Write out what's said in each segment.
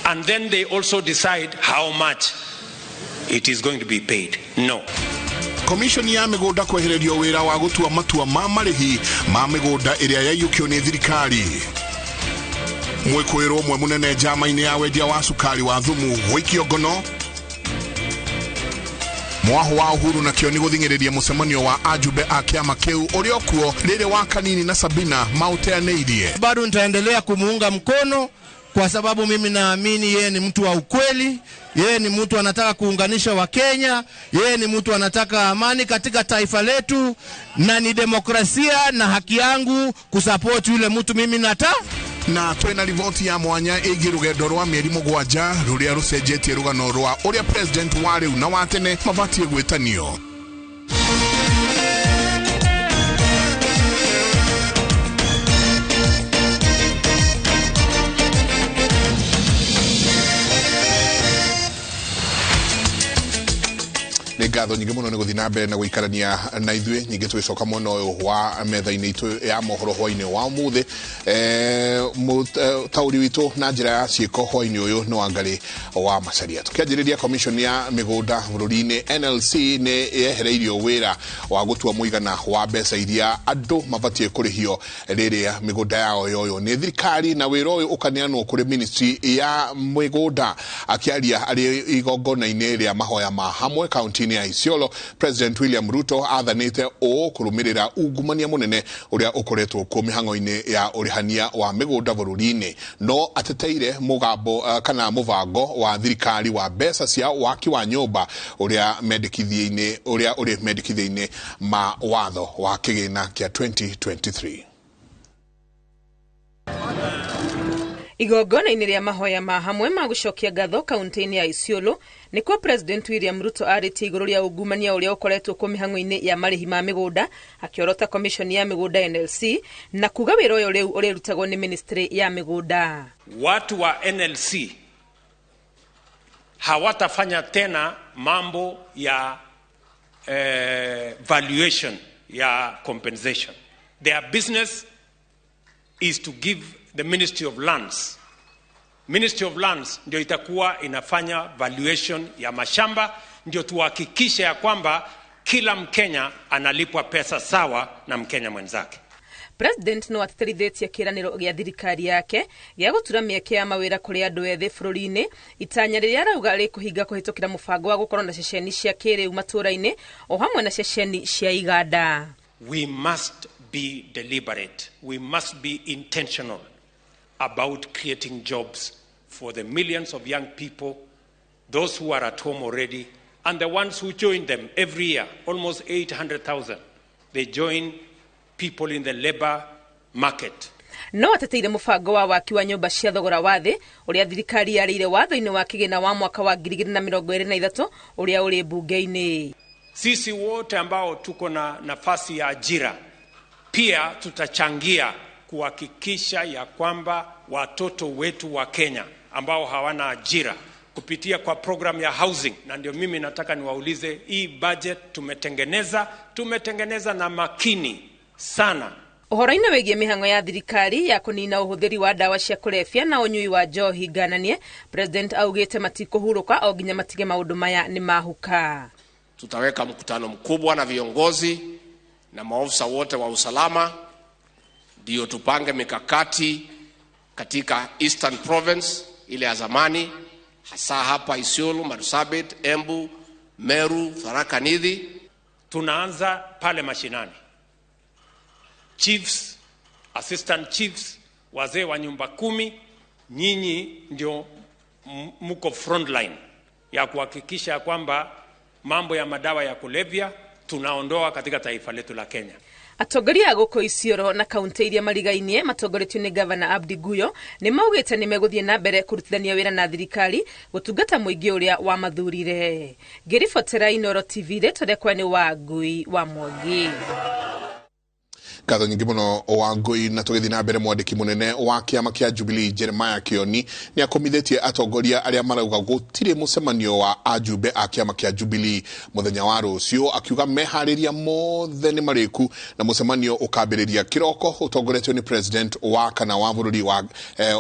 And then they also decide how much it is going to be paid. No. Komishoni ya mĩgũnda kwehererio wĩra wa gũtua matua ma marĩhi ma mĩgũnda ĩrĩa yaiyũkio nĩ thirikari. Mwĩkũĩrwo ũmwe mũnene njama-inĩ ya wendia wa cukari wa thumu gũikio ngono. Mwaho wa Uhuru na Kĩoni gũthing'ĩrĩria mũcemanio wa ajumbe a kĩama kĩu ũrĩa ũkuo rĩrĩ wa Kanini na Sabina maũteanĩirie. Bado nitaendelea kumuunga mkono kwa sababu mimi naamini yeye ni mtu wa ukweli, yeye ni mtu anataka kuunganisha Wakenya, yeye ni mtu anataka amani katika taifa letu, na ni demokrasia na haki yangu kusupport yule mtu mimi nata. Na twina riboti ya mwanya ĩgiĩ rũgendo rwa mĩeri 7 rũrĩa rũcenjetie rũgano rwa ũrĩa president wa rĩu na wa tene mabatiĩ gwĩtanio. Nĩ ngatho nyingĩ mũno nĩ gũthiĩ na mbere na gũikarania na ithuĩ. Nyingĩ tũgĩcoka mwena ũyũ wa metha-inĩ itũ ya mohoro hwainĩ wa ũmũthĩ. Taũri witũ na njĩra ya ciĩko hwainĩ ũyũ nĩ Wangarĩ wa Macharia. Tũkĩanjĩrĩria commission ya mĩgũnda bũrũri-inĩ NLC nĩ yehereirio wĩra wa gũtua mũigana wa mbeca iria andũ mabatiĩ kũrĩhio rĩrĩa mĩgũnda yao yoywo nĩ thirikari, na wĩra ũyũ ũkaneanwo kũrĩ ministry ya mĩgũnda. Akĩaria arĩ igongona-inĩ rĩa mahoya ma hamwe kaunti-inĩ ya Isiolo, President William Ruto athanĩte ũũ kũrũmĩrĩra ungumania mũnene ũrĩa ũkoretwo kuo mĩhang'o-inĩ ya ũrĩhania wa mĩgũnda bũrũri-inĩ. No ateteire mũgambo kana mũbango wa thirikari wa mbeca cia waki wa nyũmba ũrĩa mendekithia-inĩ ũrĩa ũrĩ mendekithia-inĩ ma watho wa kĩgĩna kĩa 2023. Igongona-inĩ rĩa mahoya ma hamwe ma gũcokia ngatho kaunti-inĩ ya Isiolo nĩkuo President William Ruto arĩtie igũrũ rĩa ungumania ũrĩa ũkoretwo kuo mĩhang'o-inĩ ya marĩhi ma mĩgũnda, akĩorota commission ya mĩgũnda NLC na kuga wĩra ũyũ rĩu ũrĩrutagwo nĩ ministry ya mĩgũnda. Watu wa NLC hawatafanya tena mambo ya valuation ya compensation. Their business is to give the Ministry of Lands. Ministry of Lands ndio itakuwa inafanya valuation ya mashamba, ndio tuhakikishe ya kwamba kila Mkenya analipwa pesa sawa na Mkenya mwenzake. President no atĩtĩrithĩtie kĩĩranĩro gĩa thirikari yake gĩa gũtura mĩeke ya mawĩra kũrĩ andũ ethĩ bũrũri-inĩ, itanya rĩrĩa arauga rĩkũhinga kũhĩtũkĩra mũbango wa gũkorwo na ceceni cia kĩrĩu matũũra-inĩ o hamwe na ceceni cia iganda. We must be deliberate. We must be intentional about creating jobs for the millions of young people, those who are at home already, and the ones who join them every year, almost 800,000. They join people in the labor market. No ateteire mũbango wa waki wa nyũmba cia thogora wa thĩ ũrĩa thirikari yarĩire watho-inĩ wa kĩgĩna wa mwaka wa 2023 ũrĩa ũrĩ mbunge-inĩ. Sisi wote ambao tuko na nafasi ya ajira pia tutachangia kuhakikisha ya kwamba watoto wetu wa Kenya ambao hawana ajira kupitia kwa program ya housing. Na ndio mimi nataka niwaulize, hii budget tumetengeneza na makini sana. Ũhoro-inĩ wĩgiĩ mĩhang'o ya thirikari ya kũnina ũhũthĩri wa ndawa cia kũrebia na ũnyui wa njohi ngananie, President augĩte matikũhurũka o nginya matige maũndũ maya nĩ mahuka. Tutaweka mkutano mkubwa na viongozi na maofisa wote wa usalama ndio tupange mikakati katika Eastern Province ile ya zamani, hasa hapa Isiolo, Marsabit, Embu, Meru, Tharaka Nithi. Tunaanza pale mashinani. Chiefs, assistant chiefs, wazee wa nyumba 10, nyinyi ndio mko frontline ya kuhakikisha kwamba mambo ya madawa ya kulevya tunaondoa katika taifa letu la Kenya. Atongoria a gũkũ Isiolo na kaunti iria marigainie matongoretio nĩ Gavana Abdi Guyo nĩ maugĩte nĩ megũthiĩ na mbere kũrutithania wĩra na thirikari gũtungata mũingĩ ũrĩa wamathurire. Ngĩribotera Inooro TV, rĩtwa rĩakwa nĩ Wangui wa Mwangi. Ngatho nyingĩ mũno Wangũi. Na tũgĩthiĩ na mbere, mwandĩki mũnene wa kĩama kĩa Jubilee Jeremiah Kioni nĩ akomithĩtie atongoria arĩa marauga gũtirĩ mũcemanio wa ajumbe a kĩama kĩa Jubilee mũthenya wa rũciũ, akiuga meharĩria mothe nĩ marĩku na mũcemanio ũkambĩrĩria kĩroko ũtongoretio nĩ president wa kana wa bũrũri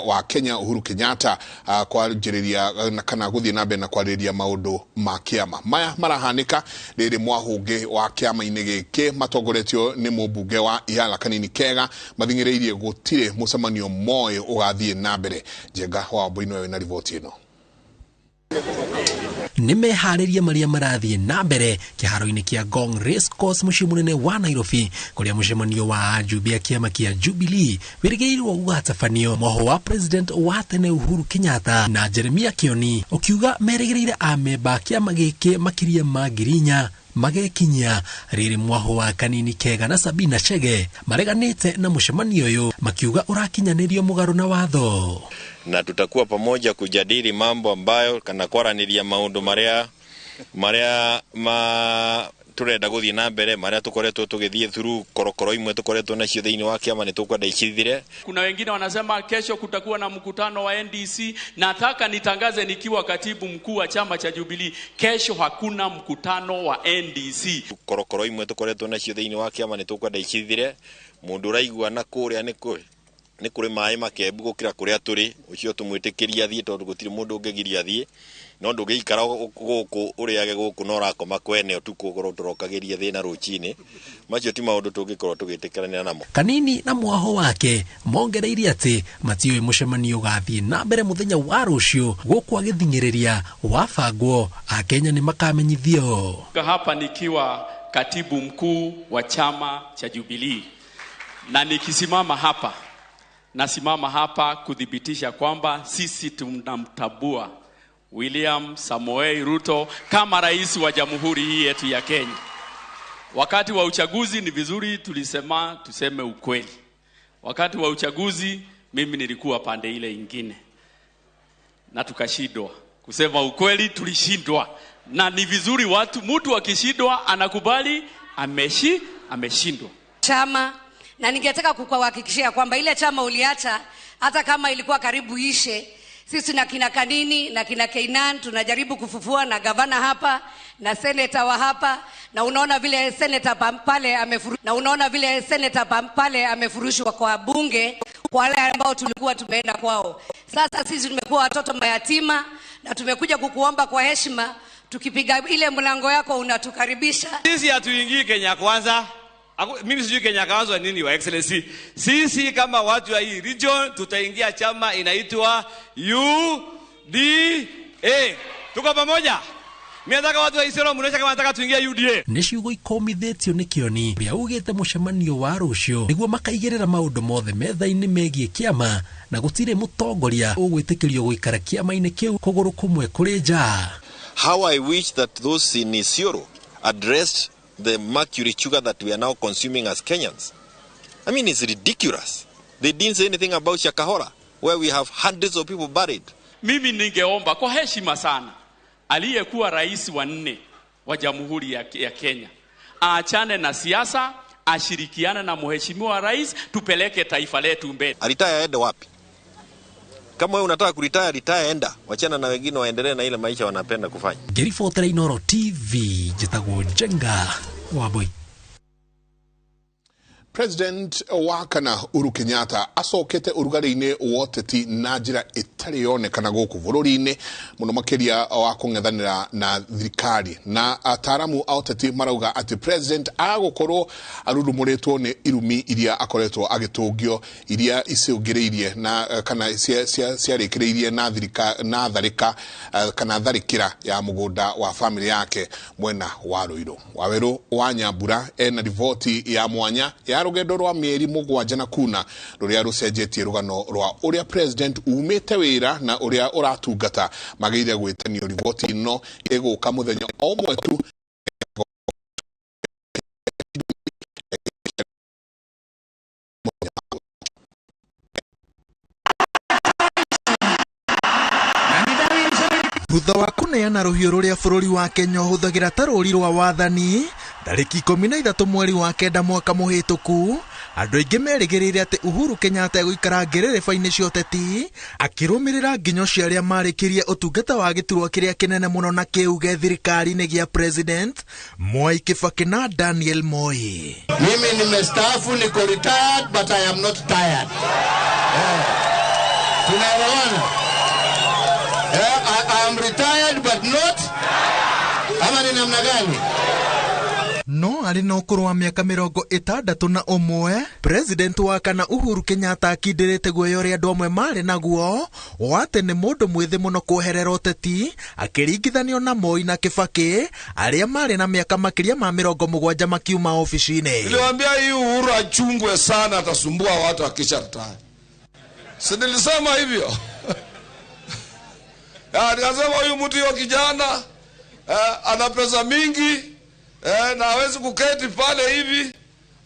wa Kenya Uhuru Kenyatta, kwanjĩrĩria na kana gũthiĩ na mbere na kwarĩrĩria maũndũ ma kĩama. Maya marahanĩka rĩrĩ mwahũngĩ wa kĩama-inĩ gĩkĩ matongoretio nĩ mũmbunge wa Yala Kanini Kega mathing'ĩrĩirie gũtirĩ mũcemanio moĩ ũgathiĩ na mbere. Njenga wa Wambui nĩwe wĩna riboti ĩno. Nĩ meharĩria marĩa marathiĩ na mbere kĩharo-inĩ kĩa Ngong Race Course, mũciĩ mũnene wa Nairobi, kũrĩa mũcemanio wa ajumbe a kĩama kĩa Jubilee wĩrĩgĩrĩirwo gũgatabanio. Mwaho wa president wa tene Uhuru Kenyatta na Jeremia Kioni ũkiuga merĩgĩrĩire amemba a kĩama gĩkĩ makĩria ma 4,000 magekinyia, rĩrĩ mwaho wa Kanini Kega na Sabina Chege mareganĩte na mũcemanio ũyũ, makiuga ũrakinyanĩrio mũgarũ na watho. Na tutakuwa pamoja kujadili mambo ambayo kana kwaraniria maundu maria ma turenda guthie na mbere, maria tukoretwo tugithie through korokoro imwe tukoretwo nacio thiini wa kiama ni tukwenda icithire. Kuna wengine wanasema kesho kutakuwa na mkutano wa NDC. Nataka nitangaze nikiwa katibu mkuu wa chama cha Jubilee, kesho hakuna mkutano wa NDC. Korokoro imwe tukoretwo nacio thiini wa kiama ni tukwenda icithire. Mundu uraigua na kuria ni kuri nĩ kũrĩ maĩ makembu gũkĩra kũrĩa tũrĩ, ũcio tũmwĩtĩkĩrie athiĩ tondũ gũtirĩ mũndũ ũngĩgiria athiĩ, no ndũngĩikara gũkũ ũrĩage gũkũ na ũrakoma kwene ũtukũ ũkorwo tũrokagĩria thĩna rũcinĩ. Macio ti maũndũ tũngĩkorwo tũgĩtĩkĩranĩra namo. Kanini na mwaho wake mongereirie atĩ matiũĩ mũcemanio ũgathiĩ na mbere mũthenya wa rũciũ gũkũ agĩthing'ĩrĩria wabangwo Akenya nĩ makamenyithio. Hapa nikiwa katibu mkuu wa chama cha Jubilee, na nikisimama hapa, nasimama hapa kuthibitisha kwamba sisi tunamtambua William Samoei Ruto kama rais wa jamhuri hii yetu ya Kenya. Wakati wa uchaguzi ni vizuri tulisema tuseme ukweli. Wakati wa uchaguzi mimi nilikuwa pande ile ingine na tukashindwa. Kusema ukweli tulishindwa. Na ni vizuri watu, mtu akishindwa anakubali ameshindwa. Chama, na ningetaka kukuhakikishia kwamba ile chama uliacha hata kama ilikuwa karibu ishe, sisi na kina Kanini na kina Keinan tunajaribu kufufua, na gavana hapa na seneta wa hapa, na unaona vile seneta pale amefuru, na unaona vile seneta pale amefurushwa kwa bunge kwa wale ambao tulikuwa tumeenda kwao. Sasa sisi tumekuwa watoto mayatima na tumekuja kukuomba kwa heshima, tukipiga ile mlango yako unatukaribisha. Sisi hatuingii Kenya Kwanza. Mimi sijui Kenya Kwanza nini, wa Excellency. Sisi kama watu wa hii region tutaingia chama inaitwa UDA. Tuko pamoja? Mimi nataka watu wa Isiolo muoneshe kama nataka tuingie UDA. Nĩ ciugo ikomithĩtio nĩ Kioni ũrĩa ugĩte mũcemanio wa rũciũ nĩguo makaigĩrĩra maũndũ mothe metha-inĩ megiĩ kĩama na gũtirĩ mũtongoria ũgwĩtĩkĩrio gũikara kĩama-inĩ kĩu kũgũrũ kũmwe kũrĩ nja. How I wish that those in Isiolo addressed the mercury sugar that we are now consuming as Kenyans. I mean, it's ridiculous. They didn't say anything about Shakahola, where we have hundreds of people buried. Mimi ningeomba kwa heshima sana aliyekuwa rais wa 4 wa Jamhuri ya Kenya aachane na siasa, ashirikiane na mheshimiwa rais, tupeleke taifa letu mbele. Alitaya aende wapi? Kama wewe unataka kuretire, retire, enda. Wachana na wengine waendelee na ile maisha wanapenda kufanya. Ngĩribotera Inooro TV, njĩtagwo Njenga Wambui. President wa kana Uhuru Kenyatta acokete ũrugarĩ-inĩ wa ũteti na njĩra ĩtarĩ yonekana gũkũ bũrũri-inĩ, mũno makĩria wa kũng'ethanĩra na thirikari. Na ataaramu a ũteti marauga atĩ president agũkorwo arurumũrĩtwo nĩ irumi iria akoretwo agĩtũngio, iria icũngĩrĩirie na kana ciarĩkĩrĩirie na na tharĩka kana tharĩkĩra ya mũgũnda wa famĩlĩ yake mwena wa Ruiru. Wawerũ wa Nyambura ena riboti ya mwanya ya rũgendo rwa mĩeri 7 na kuna rũrĩa rũcenjetie rũgano rwa ũrĩa president umĩte wĩra na ũrĩa ũratungata magĩrĩire gwĩtanio. Riboti ĩno ĩgũka mũthenya o ũmwe tu. Thutha wa kũneana rũhiũ rũrĩa bũrũri wa Kenya ũhũthagĩra ta rũri rwa wathani, Tarĩki 13 mweri wa 9 mwaka mũhĩtũku, andũ aingĩ merĩgĩrĩire atĩ Uhuru Kenyatta egũikara ngĩrĩrĩba-inĩ cia ũteti akĩrũmĩrĩra nginyo cia arĩa marĩkirie ũtungata wa gĩturwa kĩrĩa kĩnene mũno na kĩuge thirikari-inĩ gĩa President Mwai Kibaki na Daniel Moi. Mimi nimestaafu, niko retired but I am not tired. Tunaelewana? I am retired but not ama ni namna gani? No arĩ na ũkũrũ wa mĩaka 61, President wa kana Uhuru Kenyatta akindĩrĩte guoya ũrĩa andũ amwe marĩ naguo wa atĩ nĩ mũndũ mwĩthĩ mũno kweherera ũteti akĩringithanio na Moi na Kibaki arĩa marĩ na mĩaka makĩria ma 70 makiuma ofici-inĩ. Niliwaambia hii Uhuru achungwe sana, atasumbua watu akisha retire. Si nilisema hivyo? Nikasema huyu mtu yo kijana ana pesa mingi na hawezi kuketi pale hivi,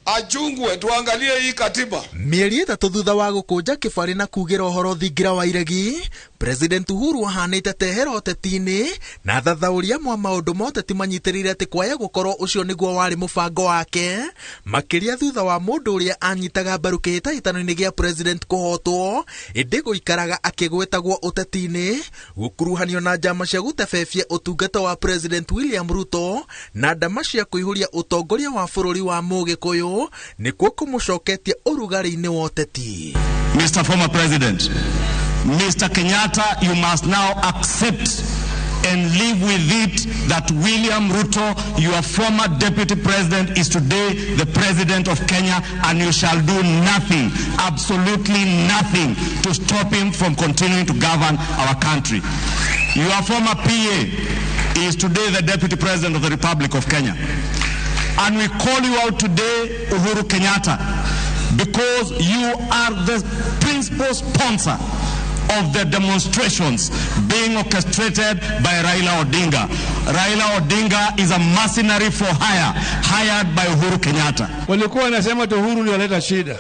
achungwe, tuangalie hii katiba. Mĩeri 3 thutha wa gũkũnja kĩbarĩ na kugĩra ũhoro thingira wa iregi, President Uhuru ahanĩte tehera ũteti-inĩ na thathaũria mwa maũndũ ma ũteti manyitĩrĩire atĩ kwaya gũkorwo ũcio nĩguo warĩ mũbango wake, makĩria thutha wa mũndũ ũrĩa anyitaga mbaru kĩhĩtahĩtano-inĩ gĩa President kũhotwo, ĩndĩ gũikaraga akĩgwetagwo ũteti-inĩ, gũkuruhanio na njama cia gũtebebia ũtungata wa President William Ruto na ndama cia kũihũria ũtongoria wa bũrũri wa Mũgĩkũyũ nĩkuo kũmũcoketie ũrugarĩ-inĩ wa ũteti. Mr. Former President, Mr. Kenyatta, you must now accept and live with it that William Ruto, your former deputy president, is today the president of Kenya, and you shall do nothing, absolutely nothing, to stop him from continuing to govern our country. Your former PA is today the deputy president of the Republic of Kenya. And we call you out today, Uhuru Kenyatta, because you are the principal sponsor of the demonstrations being orchestrated by Raila Odinga. Raila Odinga is a mercenary for hire, hired by Uhuru Kenyatta. Walikuwa wanasema tu Uhuru ndio aleta shida.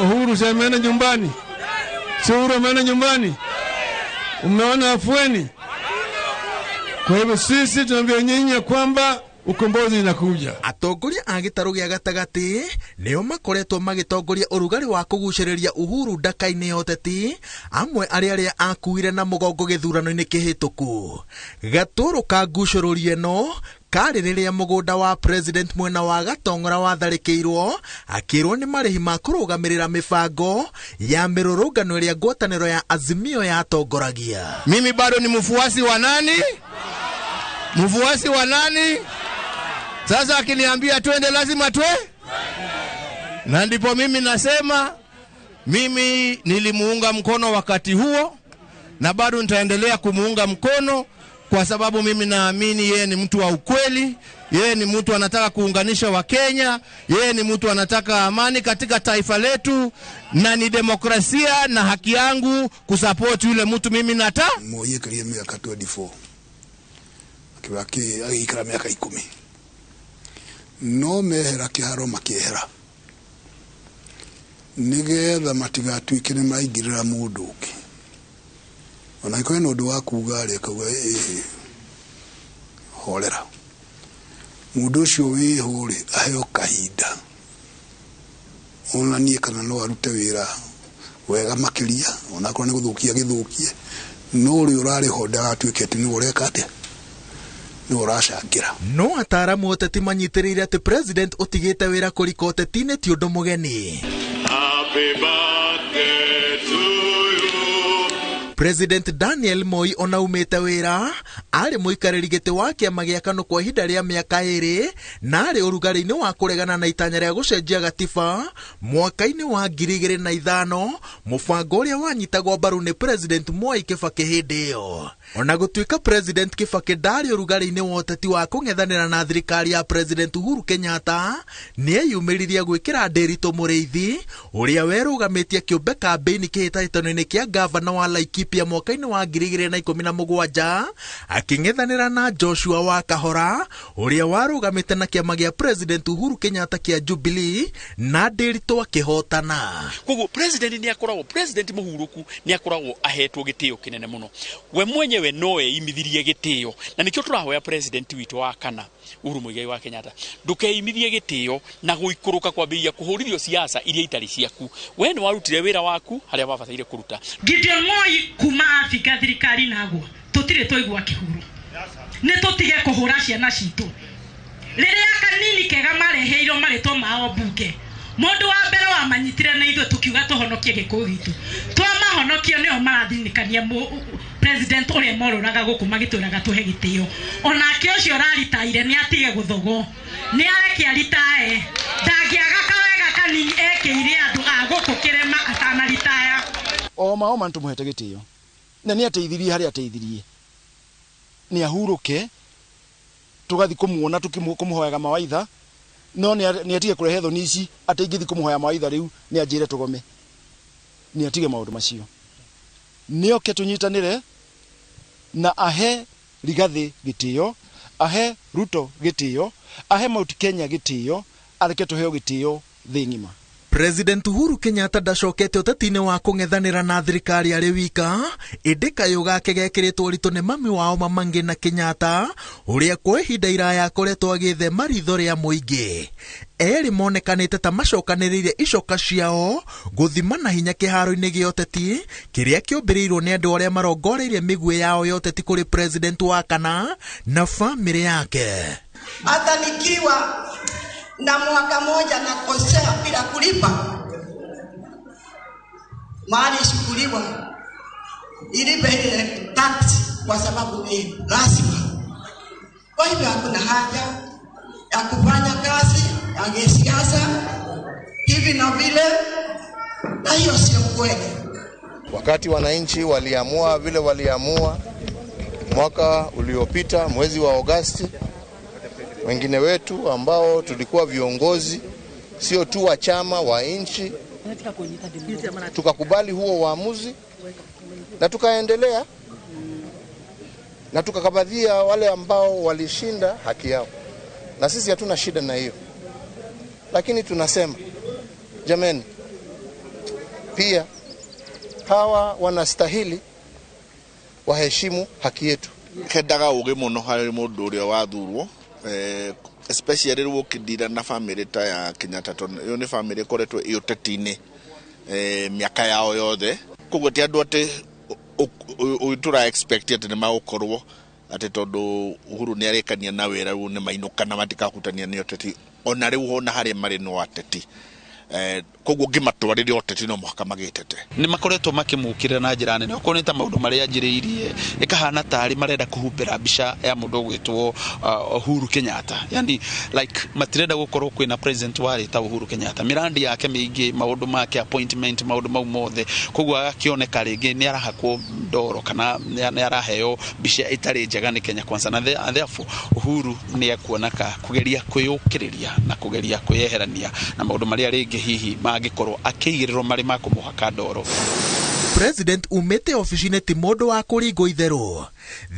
Uhuru si ameenda nyumbani. Si Uhuru ameenda nyumbani. Umeona afueni? Kwa hivyo sisi tunaambia nyinyi kwamba ukombozi inakuja. Atongoria a gĩtarũ gĩa gatagatĩ nĩo makoretwo magĩtongoria ũrugarĩ wa kũgucĩrĩria Uhuru ndaka-inĩ ya ũteti, amwe arĩa arĩa akuire na mũgongo gĩthurano-inĩ kĩhĩtũku. Gatũrũ ka ngucũrũri ĩno karĩ rĩrĩa mũgũnda wa President mwena wa Gatong'ora watharĩkĩirwo akĩrwo nĩ marĩhi ma kũrũgamĩrĩra mĩbango ya mĩrũrũngano ĩrĩa ngwatanĩro ya Azimio yatongoragia. Mimi bado ni mfuasi wa nani? Mfuasi wa nani? Sasa akiniambia twende lazima twe. Na ndipo mimi nasema mimi nilimuunga mkono wakati huo na bado nitaendelea kumuunga mkono kwa sababu mimi naamini yeye ni mtu wa ukweli, yeye ni mtu anataka kuunganisha Wakenya, yeye ni mtu anataka amani katika taifa letu, na ni demokrasia na haki yangu kusupport yule mtu mimi nata. Moi aikarire mĩaka 24. Kibaki agĩikara mĩaka 10. No mehera kĩharo makĩehera nĩgetha matigatuĩke nĩ maingĩrĩra mũndũ ũngĩ. Ona angĩkorwo hena ũndũ wa kuga rĩ, akauga ĩĩ horera. Mũndũ ũcio wĩho rĩ, aheo kahinda onanie kana no arute wĩra wega makĩria, ona akorwo nĩ gũthũkia gĩthũkie, no ũrĩa ũrarĩ ho ndagatuĩke atĩ nĩwe ũreka atĩa, nĩ No ataaramu ũteti manyitĩrĩire atĩ President ũtigĩte wĩra kũrika ũteti-inĩ ti ũndũ mũgeni. Happy birthday to you. President Daniel Moi ona umĩte wĩra arĩ mũikarĩri gĩtĩ wa kĩama gĩa KANU kwa ihinda rĩa mĩaka 2 na arĩ ũrugarĩ-inĩ wa kũregana na itanya rĩa gũcenjia gatiba mwaka-inĩ wa 2005, mũbango ũrĩa wanyitagwo mbaru nĩ President Mwai Kibaki hĩndĩ ĩyo. Ona gũtuĩka President Kibaki ndarĩ ũrugarĩ-inĩ wa ũteti wa kũng'ethanĩra na thirikari ya President Uhuru Kenyatta, nĩeyumĩririe gwĩkĩra Ndiritu Mũrĩithi ũrĩa werũgamĩtie kĩũmbe kambĩini kĩhĩtahĩtano-inĩ kĩa gavana wa Laikipia Laikipia mwaka-inĩ wa 2017 akĩng'ethanĩra na Joshua wa Kahora ũrĩa warũgamĩte na kĩama gĩa President Uhuru Kenyatta kĩa Jubilee na Ndiritu akĩhotana. Koguo president nĩ akoragwo president mũhurũku nĩ akoragwo ahetwo gĩtĩo kĩnene mũno, we mwenyewe no eimithirie gĩtĩo, na nĩkĩo tũrahoya president witũ wa kana Uhuru Muigai wa Kenyatta ndũkeimithie gĩtĩo na gũikũrũka kwambĩrĩria kũhũrithio siasa iria itarĩ ciaku. We nĩ warutire wĩra waku harĩa wabataire kũruta. Gideon Moi kuma abinga thirikari nagwo tũtirĩ twaigua kĩhuro, nĩ tũtige kũhũra ciana citũ. Rĩrĩa kanini kega mareheirwo marĩtwo mao mbunge, mũndũ wa mbere wamanyitire na ithuĩ tũkiuga tũhonokie gĩkũyũ gitũ, twamahonokio nĩo marathinĩkania president ũrĩa morũraga gũkũ magĩtwĩraga tũhe gĩtĩo. Onake ũcio ũraritaire nĩ atige gũthogwo, nĩ areke aritae, ndangĩaga kawega kanini ekĩire andũ a gũkũ kĩrema atanaritaya. Oma oma nĩtũmũhete gĩtĩo na nĩ ateithirie harĩa ateithirie, nĩ ahurũke tũgathiĩ kũmuona tũkĩmũhoyaga mawaitha, no nĩ atige kũrehe thoni ici atĩ ingĩthiĩ kũmũhoya mawaitha rĩu nĩ anjĩre tũgome. Nĩ atige maũndũ macio, nĩ oke tũnyitanĩre na ahe Rigathi gĩtĩo, ahe Ruto gĩtĩo, ahe Mount Kenya gĩtĩo, areke tũheo gĩtĩo thĩ ng'ima. President Uhuru Kenyatta ndacokete ũteti-inĩ wa kũng'ethanĩra na thirikari arĩ wika, ĩndĩ kayũ gake gekĩrĩtwo ũritũ nĩ mami wao Mama Ngina Kenyatta ũrĩa kwa ihinda iraya akoretwo agĩthema ritho rĩa mũingĩ. Erĩ monekanĩte ta macokanĩrĩire icoka ciao gũthima na hinya kĩharo-inĩ gĩa ũteti kĩrĩa kĩũmbĩrĩirwo nĩ andũ arĩa marongoreirie mĩguĩ yao ya ũteti kũrĩ president wa kana na bamĩrĩ yake. Hata nikiwa na mwaka moja na kosea bila kulipa mali ishukuliwa ilipe ile tax kwa sababu ni lazima. Kwa hivyo hakuna haja ya kufanya kazi ya kisiasa hivi na vile, na hiyo sio kweli. Wakati wananchi waliamua vile waliamua mwaka uliopita mwezi wa Agosti, wengine wetu ambao tulikuwa viongozi sio tu wa chama, wa nchi, tukakubali huo uamuzi na tukaendelea na tukakabadhia wale ambao walishinda haki yao, na sisi hatuna shida na hiyo. Lakini tunasema jameni, pia hawa wanastahili waheshimu haki yetu. Hendaga ugi muno hari mundu uria wathurwo, especially rĩu ũkĩndira na family ta ya Kenyatta, tondũ ĩyo nĩ family ĩkoretwo ĩ ũteti-inĩ mĩaka yao yothe. Koguo ti andũ atĩ tũra expect atĩ nĩ magũkorwo atĩ tondũ Uhuru nĩ arĩkania na wĩra rĩu nĩ mainũka na matikahutania nĩ ũteti, ona rĩu ona harĩa marĩ no ateti. Koguo ngĩmatwarĩre ũteti no mũhaka magĩtete. Nĩ makoretwo makĩmũkĩrĩra na njĩra nene, okorwo nĩ ta maũndũ marĩa anjĩrĩirie ĩkahana tarĩ marenda kũhumbĩra mbica ya mũndũ ũgwĩtwo Uhuru Kenyatta. Yani like matirenda gũkorwo kwĩna president warĩ ta Uhuru Kenyatta, mĩrandi yake mĩingĩ, maũndũ make, appointment, maũndũ mau mothe. Koguo agakĩoneka rĩngĩ nĩ arahakwo ndoro kana nĩ araheo mbica ĩtarĩ njega nĩ Kenya Kwanza, na therefore Uhuru nĩ ekuoneka kũgeria kwĩyũkĩrĩria na kũgeria kwĩyeherania na maũndũ marĩa rĩngĩ hihi mangĩkorwo akĩigĩrĩrwo marĩ ma kũmũhaka ndoro. President umĩte obici-inĩ ti mũndũ wa kũringwo itherũ,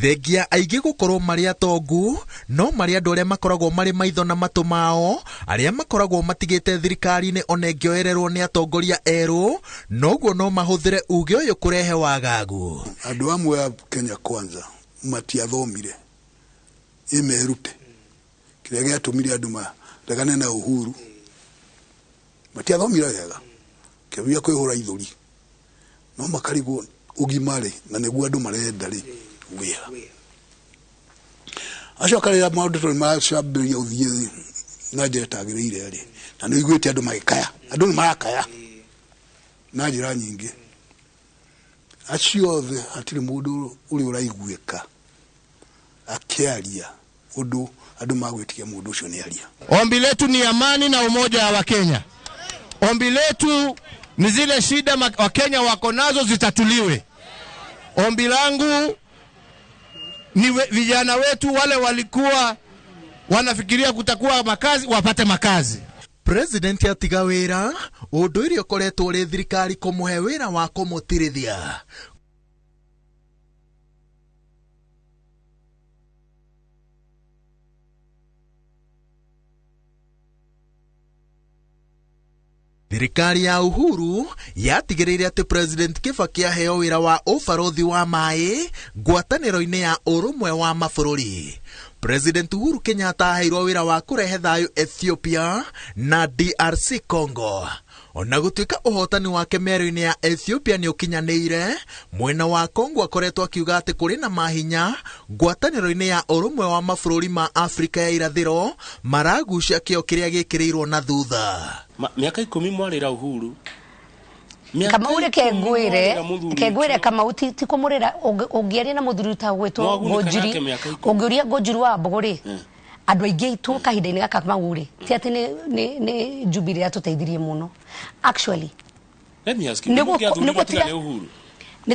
thengia aingĩ gũkorwo marĩ atongu, no marĩ andũ arĩa makoragwo marĩ maitho na matũ mao, arĩa makoragwo matigĩte thirikari-inĩ ona ĩngĩoererwo nĩ atongoria erũ, noguo no mahũthĩre uge ũyũ kũrehe wagagu. Andũ amwe a Kenya Kwanza matiathomire ĩmerute kĩrĩa gĩatũmire andũ maregane na Uhuru, matiathomire wega kĩambia kwĩhũra ithũri, no makarigwo ũgima rĩ na nĩguo andũ marenda rĩ wĩra. Acoka rĩrĩa maũndũ tondũ macambĩrĩria gũthiĩ na njĩra ĩtagĩrĩire rĩ, na nĩ ũiguĩte andũ magĩkaya, andũ nĩ marakaya na njĩra nyingĩ. Acio othe hatirĩ mũndũ ũrĩa ũraiguĩka akĩaria ũndũ andũ magwĩtikia mũndũ ũcio nĩ aria. Ombi letu ni amani na umoja wa Kenya. Ombi letu ni zile shida Wakenya wako nazo zitatuliwe. Ombi langu ni vijana wetu wale walikuwa wanafikiria kutakuwa makazi wapate makazi. President atiga wĩra ũndũire ũkoretwo ũrĩ thirikari kũmũhe wĩra wa kũmũtirithia. Thirikari ya Uhuru yatigĩrĩire atĩ President Kibaki aheo wĩra wa ũbarũthi wa maĩ ngwatanĩro-inĩ ya ũrũmwe wa mabũrũri. President Uhuru Kenyatta aheirwo wĩra wa kũrehe thayũ Ethiopia na DRC Congo. Ona gũtuĩka ũhotani wake mĩario-inĩ ya Ethiopia nĩ ũkinyanĩire, mwena wa Congo akoretwo akiuga atĩ kũrĩ na mahinya ngwatanĩro-inĩ ya ũrũmwe wa mabũrũri ma Afrika ya irathĩro maragucia kĩo kĩrĩa gĩkĩrĩirwo na thutha. Mĩaka 10 mwarĩra Uhuru. Kamau reke ngwĩre Kamau ti kũmũrĩra ũngĩaria na mũthuri ta gwĩtwo Ngunjiri, ũngĩũria Ngunjiri wa Mbũgũ rĩ, andũ aingĩ aitũ kahinda-inĩ gaka Kamau rĩ, ti atĩ nĩ Jubilee yatũteithirie mũno. Actually, let me ask you, nĩ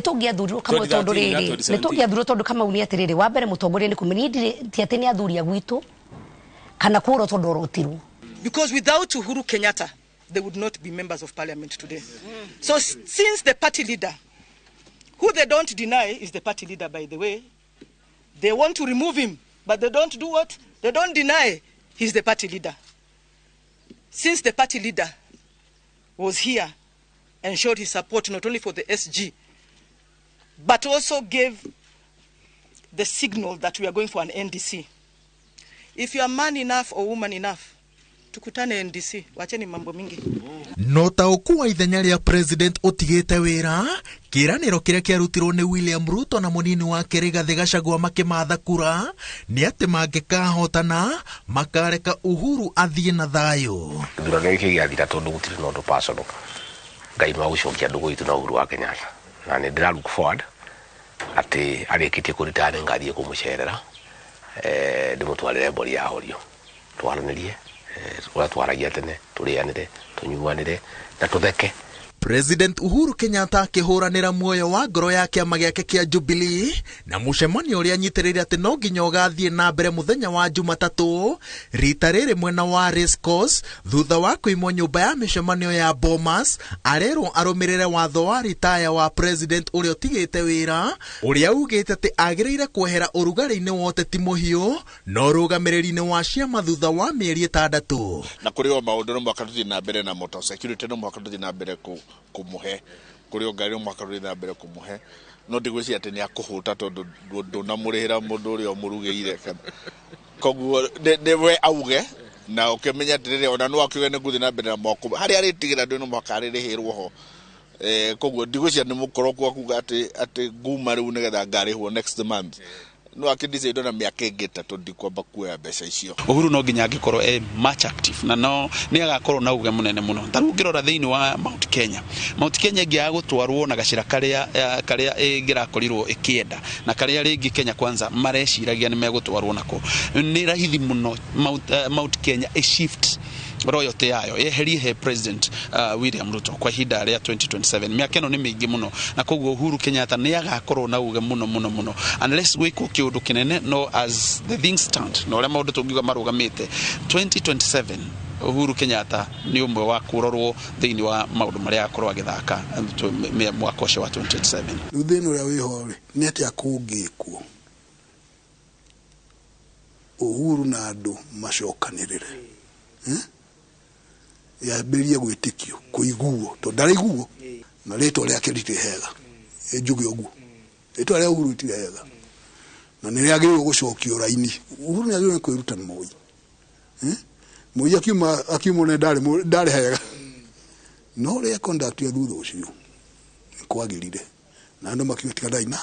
tũngĩathurirwo Kamau tondũ rĩrĩ, nĩ tũngĩathurirwo tondũ Kamau nĩ atĩrĩrĩ, wa mbere mũtongoria nĩ kũmenya niĩ ti atĩ nĩ athuri a gwitũ kana kũrwo tondũ orotirwo. Because without Uhuru Kenyatta, they would not be members of parliament today. So since the party leader, who they don't deny is the party leader, by the way, they want to remove him, but they don't do what? They don't deny he's the party leader. Since the party leader was here and showed his support not only for the SG, but also gave the signal that we are going for an NDC. If you are man enough or woman enough, tukutane NDC, wacheni mambo mingi. No taũku wa ithenya rĩa president ũtigĩte wĩra, kĩĩranĩro kĩrĩa kĩarutirwo nĩ William Ruto na mũnini wake Rigathĩ Gachagua makĩmatha kura nĩ atĩ mangĩkahotana makareka Uhuru athiĩ na thayũ. Gĩthurano gĩkĩ gĩathira tondũ gũtirĩ na ũndũ personal, Ngai no agũcokia ndũgũ itũ na Uhuru wa Kenyatta, na nĩ ndĩra look forward atĩ arĩkĩtie kũritaya nĩ ngathiĩ kũmũcerera, ndĩmũtwarĩre mbũri ya horio, twaranĩrie ũrĩa twaragia tene, tũrĩanĩre, tũnyuanĩre na tũtheke. President Uhuru Kenyatta akĩhũranĩra muoyo wa ngoro ya kĩama gĩake kĩa Jubilee na mũcemanio ũrĩa anyitĩrĩire atĩ no nginya ũgathiĩ na mbere mũthenya wa Jumatatũ rita rĩrĩ mwena wa Race Course thutha wa kũimwo nyũmba ya mĩcemanio ya Bomas, arerwo arũmĩrĩre watho wa ritaya wa president ũrĩa ũtigĩte wĩra ũrĩa ugĩte atĩ agĩrĩire kwehera ũrugarĩ-inĩ wa ũteti mũhiũ na ũrũgamĩrĩri-inĩ wa ciama thutha wa mĩeri 6. Na kũrĩ o maũndũ no mũhaka tũthiĩ na mbere namo, to security no mũhaka tũthiĩ na mbere kumuhe kuri o ngari mwaka ruri na mbere kumuhe no ndigwiciria ati ni akuhuta tondu ndunamurihira mundu uria umurugiire koguo ni we auge na ukimenya atiriri ona no akiuge ni nguthi na mbere na moko haria aritigira ndu no mwaka aririhirwo ho koguo ndigwiciria ni mukoroku akuga ati nguma riu nigetha ngarihwo next month no akidecide na miaka ĩngĩ 3 ndikwamba kuoya mbeca icio. Uhuru no nginya angĩkorwo e much active na no nĩ agakorwo na uge mũnene mũno. Ta rĩu ũngĩrora thĩinĩ wa Mount Kenya, Mount Kenya ĩngĩaga gũtwarwo na gacĩra karĩa ĩngĩrakorirwo ĩkĩenda na karĩa rĩngĩ Kenya Kwanza mareciragia nĩ megũtwarwo nako, nĩ rahithi mũno Mount Kenya ĩ shift royalty yayo yeherie he President William Ruto kwa ihinda rĩa 2027. Mĩaka ĩno nĩ mĩingĩ mũno na koguo Uhuru Kenyatta nĩ agakorwo na uge mũno mũno mũno unless gwĩkwo kĩũndũ kĩnene. No as the things stand na ũrĩa maũndũ tũngiuga marũgamĩte 2027 Uhuru Kenyatta nĩ ũmwe wa kũrorwo thĩinĩ wa maũndũ marĩa akorwo agĩthaka mwaka ũcio wa 2027. Rĩu thĩna ũrĩa wĩho rĩ nĩ atĩa kũngĩkwo Uhuru na andũ macokanĩrĩre yambĩrĩrie gwĩtĩkio kũiguo tondũ ndaraiguo na rĩtwa rĩake rĩtirĩ hega, njuge ũguo rĩtwa rĩa Uhuru rĩtirĩ hega na nĩ rĩagĩrĩirwo gũcokio raini. Uhuru nĩ agĩrĩirwo nĩ kwĩruta na Moi. Moi akiuma nĩ ndarĩ hega no rĩa conduct ya thutha ũcio nĩ kwagĩrire na andũ makiuga tiga ndaina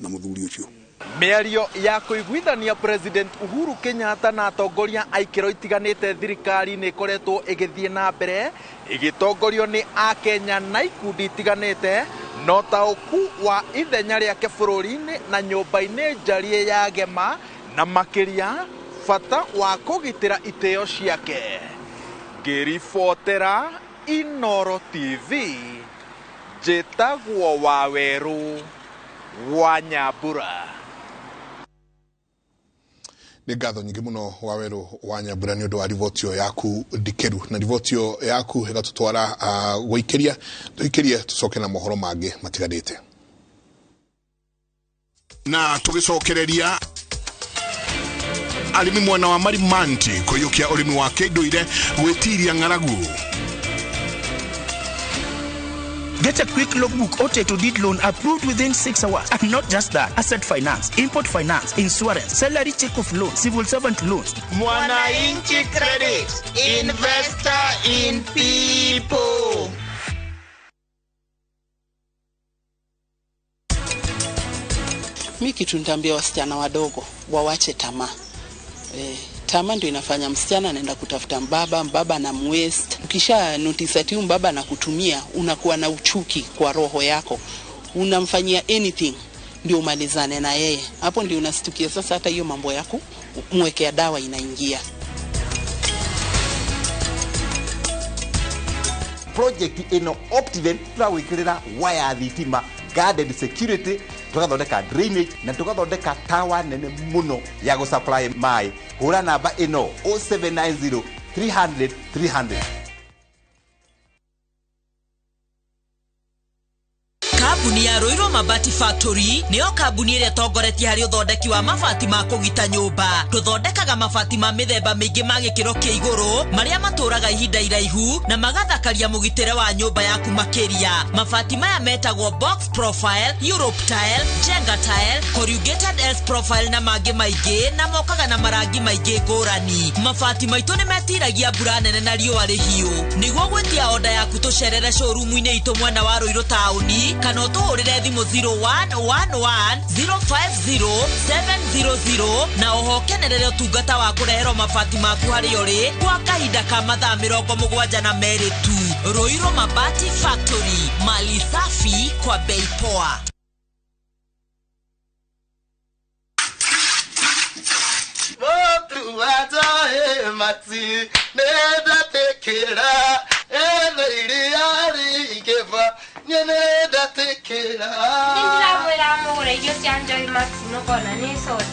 na mũthuri ũcio. Mĩario ya kũiguithania President Uhuru Kenyatta na atongoria a ikĩro itiganĩte thirikari-inĩ ĩkoretwo ĩgĩthiĩ na mbere ĩgĩtongorio nĩ Akenya na ikundi itiganĩte no taũku wa ithenya rĩake bũrũri-inĩ na nyũmba-inĩ njarie ya Gema na makĩria bata wa kũgitĩra itĩo ciake. Ngĩribotera Inoro TV njĩtagwo Wawerũ wa Nyambura. Nĩ ngatho nyingĩ mũno Wawerũ wa Nyambura nĩ ũndũ wa riboti ĩyo yaku ndikĩru, na riboti ĩyo yaku ĩgatũtwara gũikĩria tũikĩrie tũcoke na mohoro mangĩ matiganĩte. Na tũgĩcokereria arĩmi mwena wa Marimanti kũiyũkia ũrĩmi wa kĩndũire gwĩtiria ng'aragu. Get a quick logbook or title deed loan approved within 6 hours. And not just that, asset finance, import finance, insurance, salary check off loan, civil servant loans. Mwananchi Credit, investor in people. Mi kitu nitaambia wasichana wadogo wawache tamaa. Tamaa ndio inafanya msichana anaenda kutafuta mbaba, mbaba anamwaste. Ukisha notice ati mbaba anakutumia, unakuwa na uchuki kwa roho yako. Unamfanyia anything ndio umalizane na yeye. Hapo ndio unastukia sasa hata hiyo mambo yako mwekea dawa inaingia. Project ino Optiven turawikirira wire thitima, guarded security, tugathondeka drainage na tugathondeka tower nene muno ya go supply mai. Hura namba ino 0790 300 300. Kambuni ya Ruiru Mabati Factory niyo kambuni ĩrĩa ĩtongoretie harĩ ũthondeki wa mabati ma kũgita nyũmba. Tũthondekaga mabati ma mĩthemba mĩingĩ ma gĩkĩro kĩa igũrũ marĩa matũraga ihinda iraihu na magathakaria mũgitĩre wa nyũmba yaku makĩria. Mabati maya metagwo box profile, Europe tile, Jenga tile, corrugated S profile na mangĩ maingĩ, na mokaga na marangi maingĩ ngũrani. Mabati maitũ nĩ metiragia mbura nene na riũa rĩhiũ. Nĩguo gwĩtia oda yaku tũcerere showroom-inĩ itũ mwena wa Ruiru taũni kana ũtũhũrĩre thimũ 0111 050 700 na oho kenerere ũtungata wa kũreherwo mabati maku harĩa ũrĩ kwa kahinda ka mathaa 72 tu. Ruiru Mabati Factory, mali safi kwa bei poa. Motu ajae mati nenda tekera Nindĩramwĩra mũgũre irio cia Joy Max nũkona nĩ soda.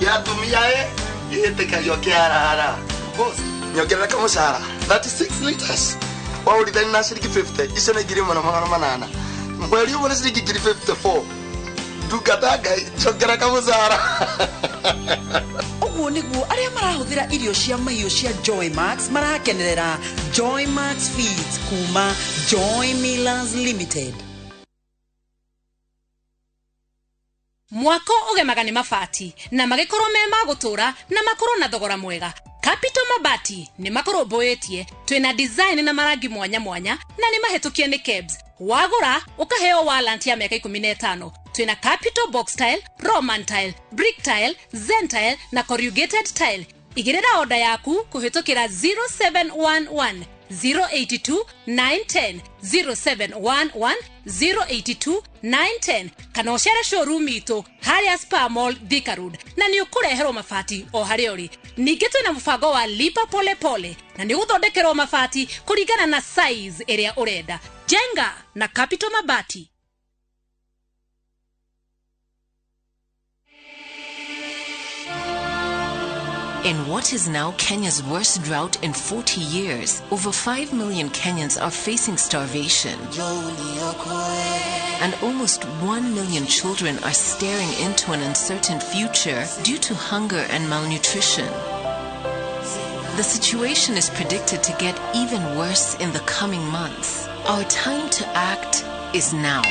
Gĩatumia ĩ gĩtĩkagio kĩarara. Boss, nyongerera kamũcara 36 liters. Waũrithania na ciringi 50, icio nĩ 1800. Mweri ũmwe nĩ ciringi 54. Ndungata Ngai, njongerera kamũcara. Ũguo nĩguo arĩa marahũthĩra irio cia mahiũ cia Joy Max marakenerera Joy Max Feeds kuma Joy Millers Limited. Mwako ũgemaga nĩ mabati na magĩkorwo me ma gũtũra na makorwo na thogora mwega. Capital Mabati nĩ makũrũmbũĩtie, twĩna design na marangi mwanya mwanya na nĩ mahĩtũkie nĩ KEBS. Wagũra ũkaheo warranty ya mĩaka 15. Twĩna Capital Box Tile, Roman Tile, Brick Tile, Zen Tile na Corrugated Tile. Igĩrĩra oda yaku kũhĩtũkĩra 0711 082 910 0711 082 910 kana ũcere showroom itũ harĩa Spa Mall Thika Road na nĩ ũkũreherwo mabati o harĩa ũrĩ. Ningĩ twĩna mũbango wa lipa pole pole na nĩ ũgũthondekerwo mabati kũringana na size ĩrĩa ũrenda. Jenga na Capital Mabati. In what is now Kenya's worst drought in 40 years, over 5 million Kenyans are facing starvation. And almost 1 million children are staring into an uncertain future due to hunger and malnutrition. The situation is predicted to get even worse in the coming months. Our time to act is now.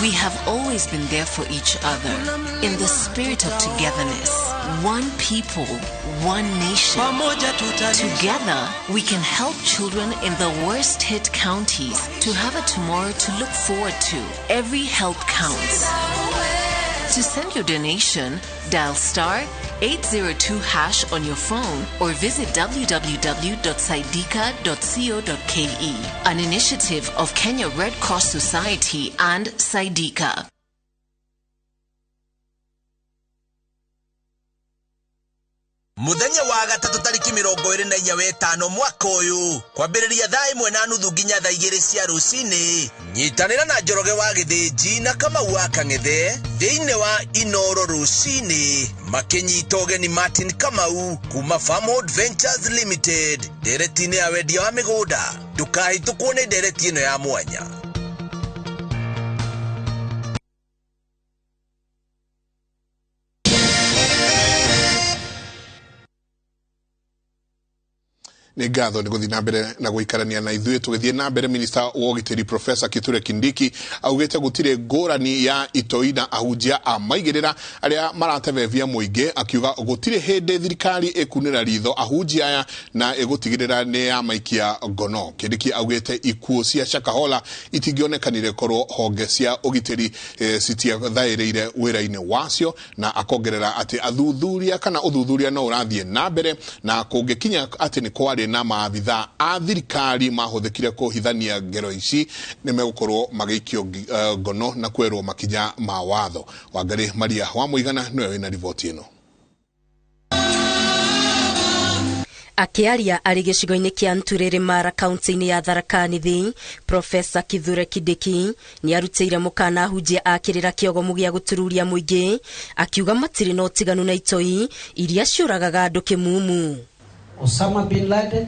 We have always been there for each other in the spirit of togetherness. One people, one nation. Together, we can help children in the worst hit counties to have a tomorrow to look forward to. Every help counts. To send your donation, dial star 802 hash on your phone or visit www.saidika.co.ke. An initiative of Kenya Red Cross Society and Saidika. Muthenya wa gatatu tariki 24 wetano mwaka uyu kwambiriria thaa 1:30 nginya thaa 2 cia rucini nyitanira na Njoroge wa Githinji na Kamau wa Kang'ethe thiini wa Inoro rucini makinyita ũgeni Martin Kamau kuma Farmhold Ventures Limited ndereti-inĩ ya wendia wa mĩgũnda. Ndũkahĩtũkwo nĩ ndereti ĩno ya mwanya. Nĩ ngatho nĩ gũthiĩ na mbere na gũikarania na ithuĩ. Tũgĩthiĩ na mbere, minista wa ũgitĩri Professor Kithure Kindiki augĩte gũtirĩ ngũrani ya itoi na ahunjia a maigĩrĩra arĩa maratebebia mũingĩ, akiuga gũtirĩ hĩndĩ thirikari ĩkunĩra ritho ahunjia aya na ĩgũtigĩrĩra nĩ yamaikia ngono. Kindiki augĩte ikuũ cia Shakahola itingĩonekanire korwo honge cia ũgitĩri citiathaĩrĩire wĩra-inĩ wacio, na akongerera atĩ athuthuria kana ũthuthuria no ũrathiĩ na mbere na kũngĩkinya atĩ nĩ kwarĩ na maabithaa a thirikari mahũthĩkire kũhithania ngero ici nĩ megũkorwo magĩikio ngono na kwerwo makinya ma watho. Wangari Maria wa Mũigana nĩwe wĩna riboti ĩno. Akiaria arĩ gĩcigo-inĩ kĩa Nturĩrĩ Mara kaunti-inĩ ya Tharaka Nithi, Profesa Kithure Kindiki nĩarutĩire mũkana ahunjia a kĩrĩra kĩogomu gĩa gũtururia mũingĩ, akiuga matirĩ na ũtiganu na itoi iria ciũragaga andũ kĩmumu. Osama bin Laden,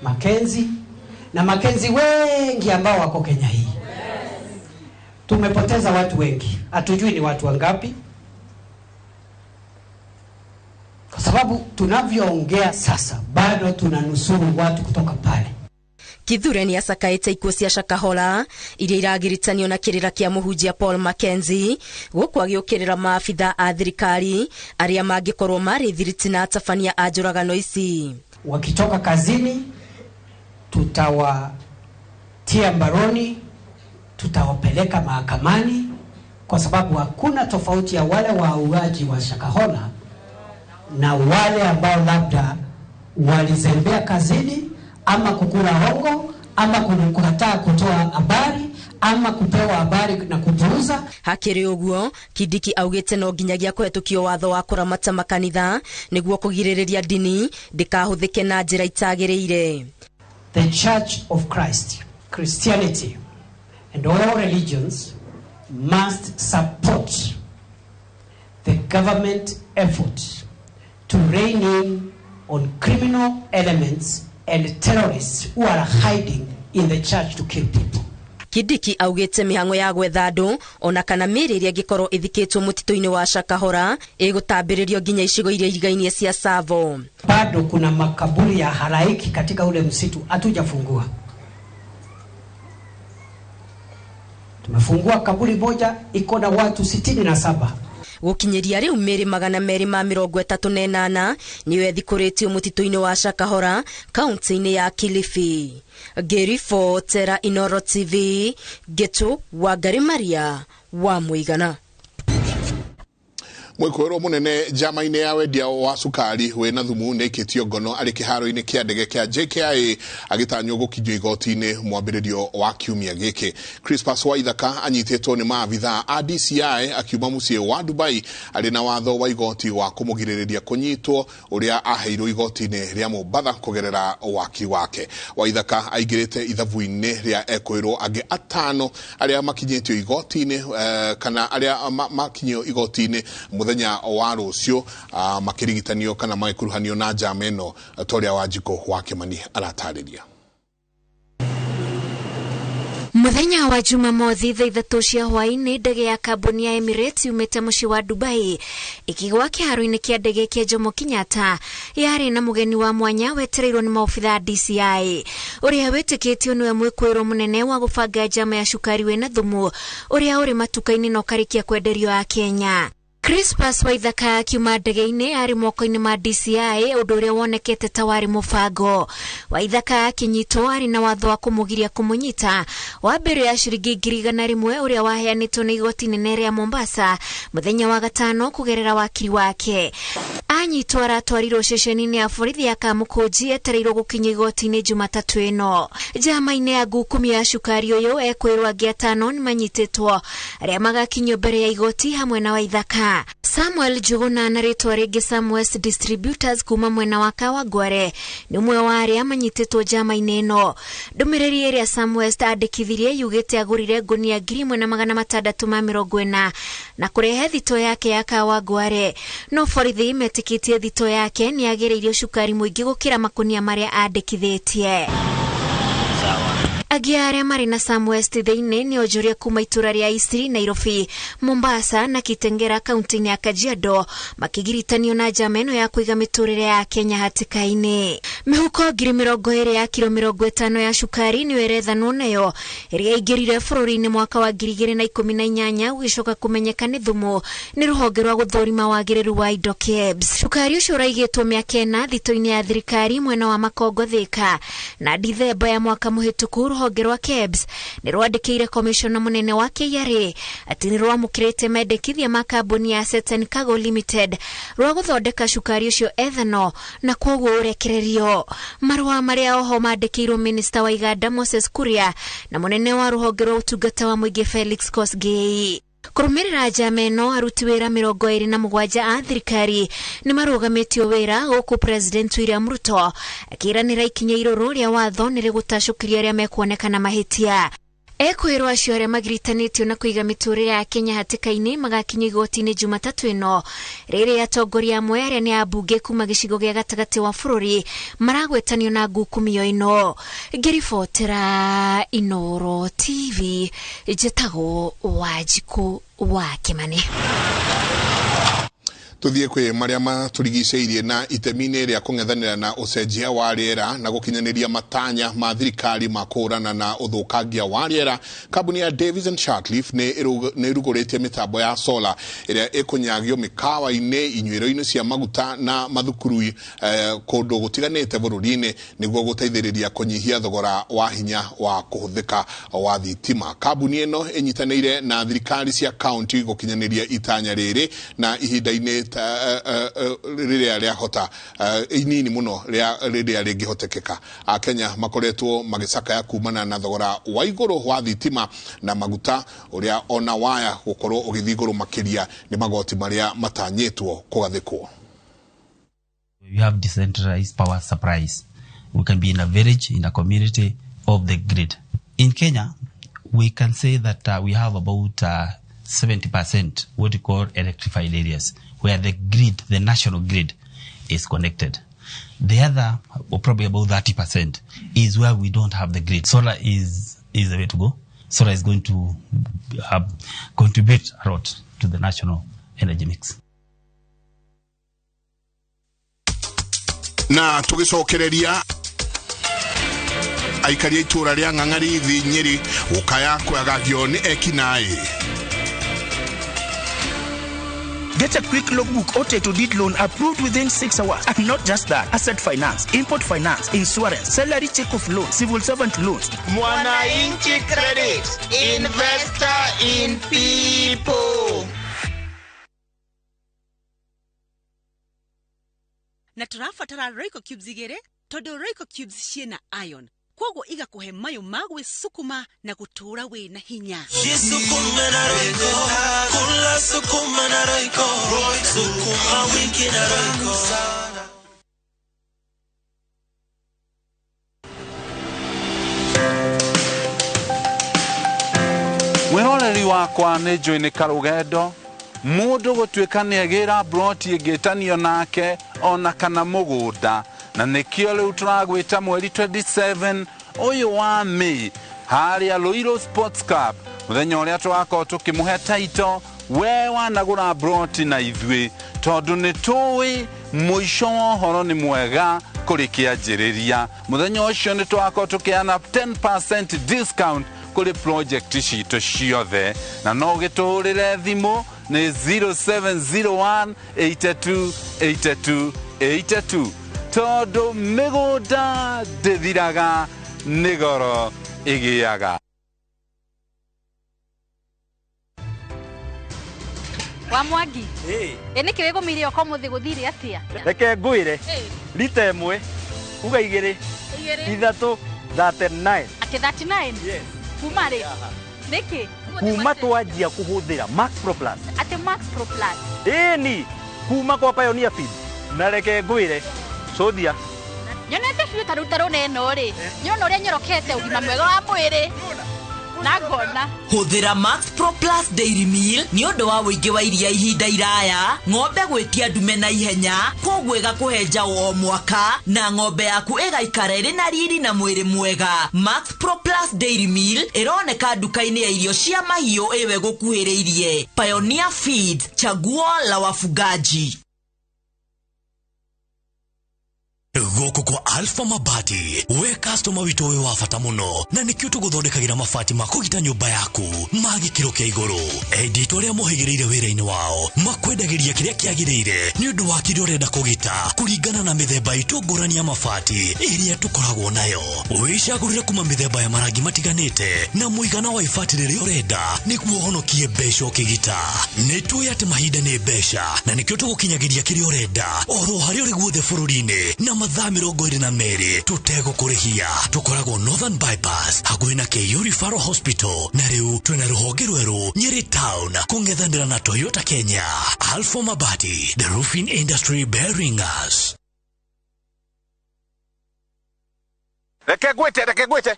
Mackenzie na Mackenzie wengi ambao wako Kenya hii. Tumepoteza watu wengi, hatujui ni watu wangapi, kwa sababu tunavyoongea sasa bado tunanusuru watu kutoka pale. Kithure ni acakaĩte ikuũ cia Shakahola iria iragiritanio na kĩrĩra kĩa mũhunjia Paul Mackenzie, gũkũ agĩũkĩrĩra maabithaa a thirikari arĩa mangĩkorwo marĩ thiriti na atabania a njũragano ici. Wakitoka kazini tutawatia mbaroni, tutawapeleka mahakamani, kwa sababu hakuna tofauti ya wale wauaji wa Shakahola na wale ambao labda walizembea kazini ama kukula hongo ama kukataa kutoa habari ama kupewa habari na kupuuza. Hakĩrĩ ũguo, Kindiki augĩte no nginyagia kũhetũkio watho wa kũramata makanitha nĩguo kũgirĩrĩria ndini ndĩkahũthĩke na njĩra itagĩrĩire. The Church of Christ, Christianity and all religions must support the government effort to rein in on criminal elements and terrorists who are hiding in the church to kill people. Kindiki augĩte mĩhang'o ya gwetha andũ ona kana mĩĩrĩ ĩrĩa ĩngĩkorwo ĩthikĩtwo mũtitũ-inĩ wa Shakahola ĩgũtambĩrĩrio nginya icigo iria irigainie cia Tsavo. Bado kuna makaburi ya halaiki katika ule msitu hatujafungua. Tumefungua kaburi moja iko na watu 67. Gũkinyĩria rĩu mĩĩrĩ 238 nĩyo ĩthikũrĩtio mũtitũ-inĩ wa Shakahola kaunti-inĩ ya Kilifi. Ngĩribotera Inoro TV, Ngĩtũ Wangari Maria wa Mũigana. Mwĩkũĩrwo mũnene njama-inĩ ya wendia wa cukari wĩna thumu nĩaikĩtio ngono arĩ kĩharo-inĩ kĩa ndege kĩa JKIA agĩtanywo gũkinyio igoti-inĩ mwambĩrĩrio wa kiumia gĩkĩ. Crispus Waithaka anyitĩtwo nĩ maabithaa a DCI akiuma mũciĩ wa Dubai arĩ na watho wa igoti wa kũmũgirĩrĩria kũnyitwo ũrĩa aheirwo igoti-inĩ rĩa Mombatha kũgerera wakiri wake. Waithaka aingĩrĩte ithabu-inĩ rĩa ekũĩrwo angĩ atano arĩa makinyĩtio igoti-inĩ kana arĩa makinyio igoti-inĩ mũthenya wa rũciũ makĩrigitanio kana magĩkuruhanio na njama ĩno ta ũrĩa Wanjikũ wa Kĩmani aratarĩria. Muthenya wa Jumamothi thaa 3 cia hwaĩ-inĩ, ndege ya kambuni ya Emirates yumĩte mũciĩ wa Dubai ĩkĩgwa kĩharo-inĩ kĩa ndege kĩa Jomo Kenyatta yarĩ na mũgeni wa mwanya wetereirwo nĩ maobitha a DCI ũrĩa wĩtĩkĩtio nĩwe mwĩkũĩrwo mũnene wa gũbanga njama ya cukari wĩna thumu ũrĩa ũrĩ matuka-inĩ na ũkarĩkia kwenderio a Kenya. Crispus Waithaka akiuma ndege-inĩ arĩ moko-inĩ ma DCI ũndũ ũrĩa wonekete ta warĩ mũbango. Waithaka akinyitwo arĩ na watho wa kũmũgiria kũmũnyita wa mbere ya ciringi 100,000 ũrĩa waheanĩtwo nĩ igoti inene rĩa Mombasa mũthenya wa gatano kũgerera wakiri wake. Anyitwo aratwarirwo ceceni-inĩ ya borithi ya Kamũkũnji etereirwo gũkinya igoti-inĩ Jumatatũ ĩno. Njama-inĩ ya ngukumi ya cukari ũyũ ekwĩrwo angĩ 5 nĩmanyitĩtwo arĩa magakinyio mbere ya igoti hamwe na Waithaka. Samuel Njuguna na rĩtwa rĩngĩ Samwest Distributors kuma mwena wa Kawangware nĩ ũmwe wa arĩa manyitĩtwo njama-inĩ ĩno. Ndũmĩrĩri ĩrĩa Samwest andĩkithirie yugĩte agũrire ngunia 1640 na kũrehe thito yake ya Kawangware, no borithi metĩkĩtie thito yake nĩ agĩrĩirio cukari mũingĩ gũkĩra makunia marĩa andĩkithĩtie. Angĩ arĩa marĩ na Sam West thĩinĩ nĩ onjoria kuma itũra rĩa Eastleigh, Nairobi, Mombasa na Kitengela kaunti-inĩ ya Kajiado makĩgiritanio na njama ĩno ya kũiga mĩtũrĩre ya Kenya hatĩka-inĩ. Mĩhuko 20,000 ya kiro 50 ya cukari nĩyo ĩrethanwo nayo ĩrĩa ĩingĩrire bũrũri-inĩ mwaka wa 2018 ũgĩcoka kũmenyeka nĩ thumu nĩ rũhonge rwa gũthũrima wagĩrĩru wa indo KEBS. Cukari ũcio ũraigĩtwo mĩaka 4 thito-inĩ ya thirikari mwena wa Makongo Thika, na Dithemba ya mwaka mũhĩtũku rũhonge rwa KEBS nĩ rwandĩkĩire komishona mũnene wa KRA atĩ nĩ rwamũkĩrĩte mendekithia ma kambuni ya Setan Cargo Limited rwa gũthondeka cukari ũcio ethanol na kwoguo ũrekererio. Marũa marĩa oho mandĩkĩirwo minista wa Iganda Moses Kuria na mũnene wa rũhonge rwa ũtungata wa mũingĩ Felix Kosgei. Kũrũmĩrĩra njama ĩno aruti wĩra 27 a thirikari nĩ marũgamĩtio wĩra gũkũ President William Ruto akĩranĩra ikinya irũrũ rĩa watho nĩ rĩgũtacũkĩria arĩa mekuonekana mahĩtia. Ekwĩrwo acio arĩa magiritanĩtio na kũiga mĩtũrĩre ya Kenya hatĩka-inĩ magakinyio igoti-inĩ Jumatatũ ĩno rĩrĩa atongoria amwe arĩa nĩ ambunge kuma gĩcigo gĩa gatagatĩ wa bũrũri maragwetanio na ngukumio ĩno. Ngĩribotera Inoro TV njĩtagwo Wanjikũ wa Kĩmani. Tuthie kwi maria maturigiceirie na itemi-inĩ rĩa kũng'ethanĩra na ũcenjia wa rĩera na gũkinyanĩria matanya ma thirikari ma kũhũrana na ũthũkangia wa rĩera. Kambuni ya Davis and Shirtliff nĩ ĩrugũrĩtie mĩtambo ya solar ĩrĩa ĩkũnyagio mĩkawa-inĩ, inyuĩro-inĩ cia maguta na mathukuru kũndũ gũtiganĩte bũrũri-inĩ nĩguo gũteithĩrĩria kũnyihia thogora wa hinya wa kũhũthĩka wa thitima. Kambuni ĩno ĩnyitanĩire na thirikari cia kaunti gũkinyanĩria itanya rĩrĩ na ihinda-inĩ rĩrĩa rĩahota inini mũno rĩrĩa rĩngĩhotekeka. Akenya makoretwo magĩcakaya kumana na thogora wa igũrũ wa thitima na maguta ũrĩa ona waya gũkorwo ũgĩthiĩ igũrũ makĩria nĩ magoti marĩa matanyĩtwo kũgathĩkwo. We have decentralized power supplies. We can be in a village, in a community of the grid. In Kenya, we can say that we have about 70% what we call electrified areas, where the grid, the national grid, is connected. The other, or probably about 30%, is where we don't have the grid. Solar is the way to go. Solar is going to contribute a lot to the national energy mix. Na tugicokereria aikari a itũra rĩa Ng'ang'arithi Nyeri gũkaya kwagagio nĩ ekinaĩ. Get a quick logbook or title deed loan approved within 6 hours. And not just that, asset finance, import finance, insurance, salary check of loan, civil servant loans. Mwananchi Credit, investor in people. Na tũrabatara Royco Cubes igĩrĩ tondũ Royco Cubes ciĩna iron, kwoguo igakuhe mayo ma gwĩsukuma na gũtũũra wĩna hinya. Jisukume na Royco, kula sukuma na Royco, sukuma wiki na Royco. Mwĩroreri wakwa nĩ njũĩ nĩ karũgendo mũndũ gũtuĩka nĩagĩra broti ĩngĩtanio nake ona kana mũgũnda, na nĩkĩo rĩu tũragwĩta mweri 27 ũyũ wa May harĩa Ruiru Sports Club, mũthenya ũrĩa tũgakorwo tũkĩmũhe taito we wanagũra broti na ithuĩ, tondũ nĩ tũĩ mũico wa ũhoro nĩ mwega kũrĩ kĩanjĩrĩria. Mũthenya ũcio nĩ tũgakorwo tũkĩheana 10% discount kũrĩ project citũ ciothe, na no ũgĩtũhũrĩre thimũ nĩ 0701 82 82 82 tondũ mĩgũnda ndĩthiraga nĩ goro ĩgĩaga. Wa Mwangi ĩ nĩkĩ wĩgũmĩire oka ũmũthĩ gũthire atĩa? Reke ngwĩre rita ĩmwe uga igĩrĩ ithatũ 39. Atĩ 39? Yes. Kuma rĩ? Nĩkĩ? Kuma twanjia kũhũthĩra Max Pro Plus. Atĩ Max Pro Plus? Ĩni kuma kwa Pioneer Feed. Na reke ngwĩre cothia nyonete biũ ta rĩu ta rũna ĩno rĩ, nyona ũrĩa nyorokete ũgima mwega wa mwĩrĩ. Na ngona. Hũthĩra Max Pro Plus Dairy Meal nĩ ũndũ wa ũingĩ wa iria ihinda iraya, ng'ombe gwĩtia ndume na ihenya, kwoguo ĩgakũhe njaũ o mwaka, na ng'ombe yaku ĩgaikara ĩrĩ na riri na mwĩrĩ mwega. Max Pro Plus Dairy Meal ĩroneka nduka-inĩ ya irio cia mahiũ ĩwe gũkuhĩrĩirie. Pioneer Feeds, chaguo la wafugaji. Gũkũ kwa Alpha Mabati, we customer witũ wĩ wa bata mũno, na nĩkĩo tũgũthondekagĩra mabati ma kũgita nyũmba yaku ma gĩkĩro kĩa igũrũ. Endi arĩa mohĩgĩrĩire wĩra-inĩ wao makwendagĩria kĩrĩa kĩagĩrĩire nĩ ũndũ wa kĩrĩa ũrenda kũgita kũringana na mĩthemba itũ ngũrani ya mabati ĩrĩa tũkoragwo nayo. Wĩcagũrĩre kuma mĩthemba ya marangi matiganĩte na mũigana wa ibati rĩrĩa ũrenda nĩguo ũhonokie mbeca ũkĩgita. Nĩ tũĩ atĩ mahinda nĩ mbeca na nĩkĩo tũgũkinyagĩria kĩrĩa ũrenda oro harĩa ũrĩ guothe bũrũri-inĩ na mathaa 22 tũtegũkũrĩhia. Tũkoragwo Northern Bypass hakuhĩ na KU Referral Hospital, na rĩu twĩna rũhonge rwerũ Nyeri Town kũng'ethanĩra na Toyota Kenya. Alpha Mabati, the roofing industry bearing us. Reke ngwĩte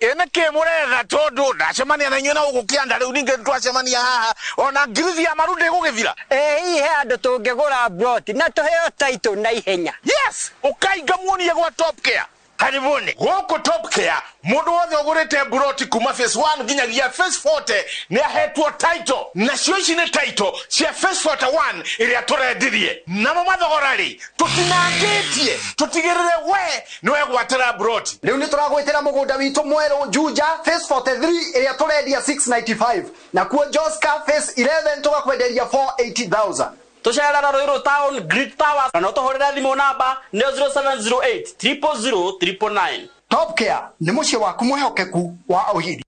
ĩnĩ kĩ mũretha tondũ ndacemania na inyuĩ na gũkũ kĩanda rĩu ningĩ twacemania haha ona ngirithi ya maru ndĩgũgĩthira. Ĩ he andũ tũngĩgũra broti na tũheo title na ihenya. Yes, ũkainga muonie gwa Top Care. Karibuni gũkũ Top Care mũndũ wothe ũgũrĩte broti kuma phase 1 nginyagia phase 40 nĩ ahetwo title, nacio ici nĩ title cia phase 41 ĩrĩa tũrendirie. Namo mathogora rĩ tũtinangĩtie tũtigĩrĩre we nĩwe gwatĩra broti. Rĩu nĩ tũragwĩtĩra mũgũnda witũ mwerũ Juja phase 43 ĩrĩa tũrendia 695, na kuo Joska phase 11 tũgakwenderia 480,000. Tũcerera Ruiru Town Great Towers na no tũhũrĩre thimũ namba nĩ 0708 000 999. Top Care nĩ mũciĩ waku mwĩhokeku wa ũhiri.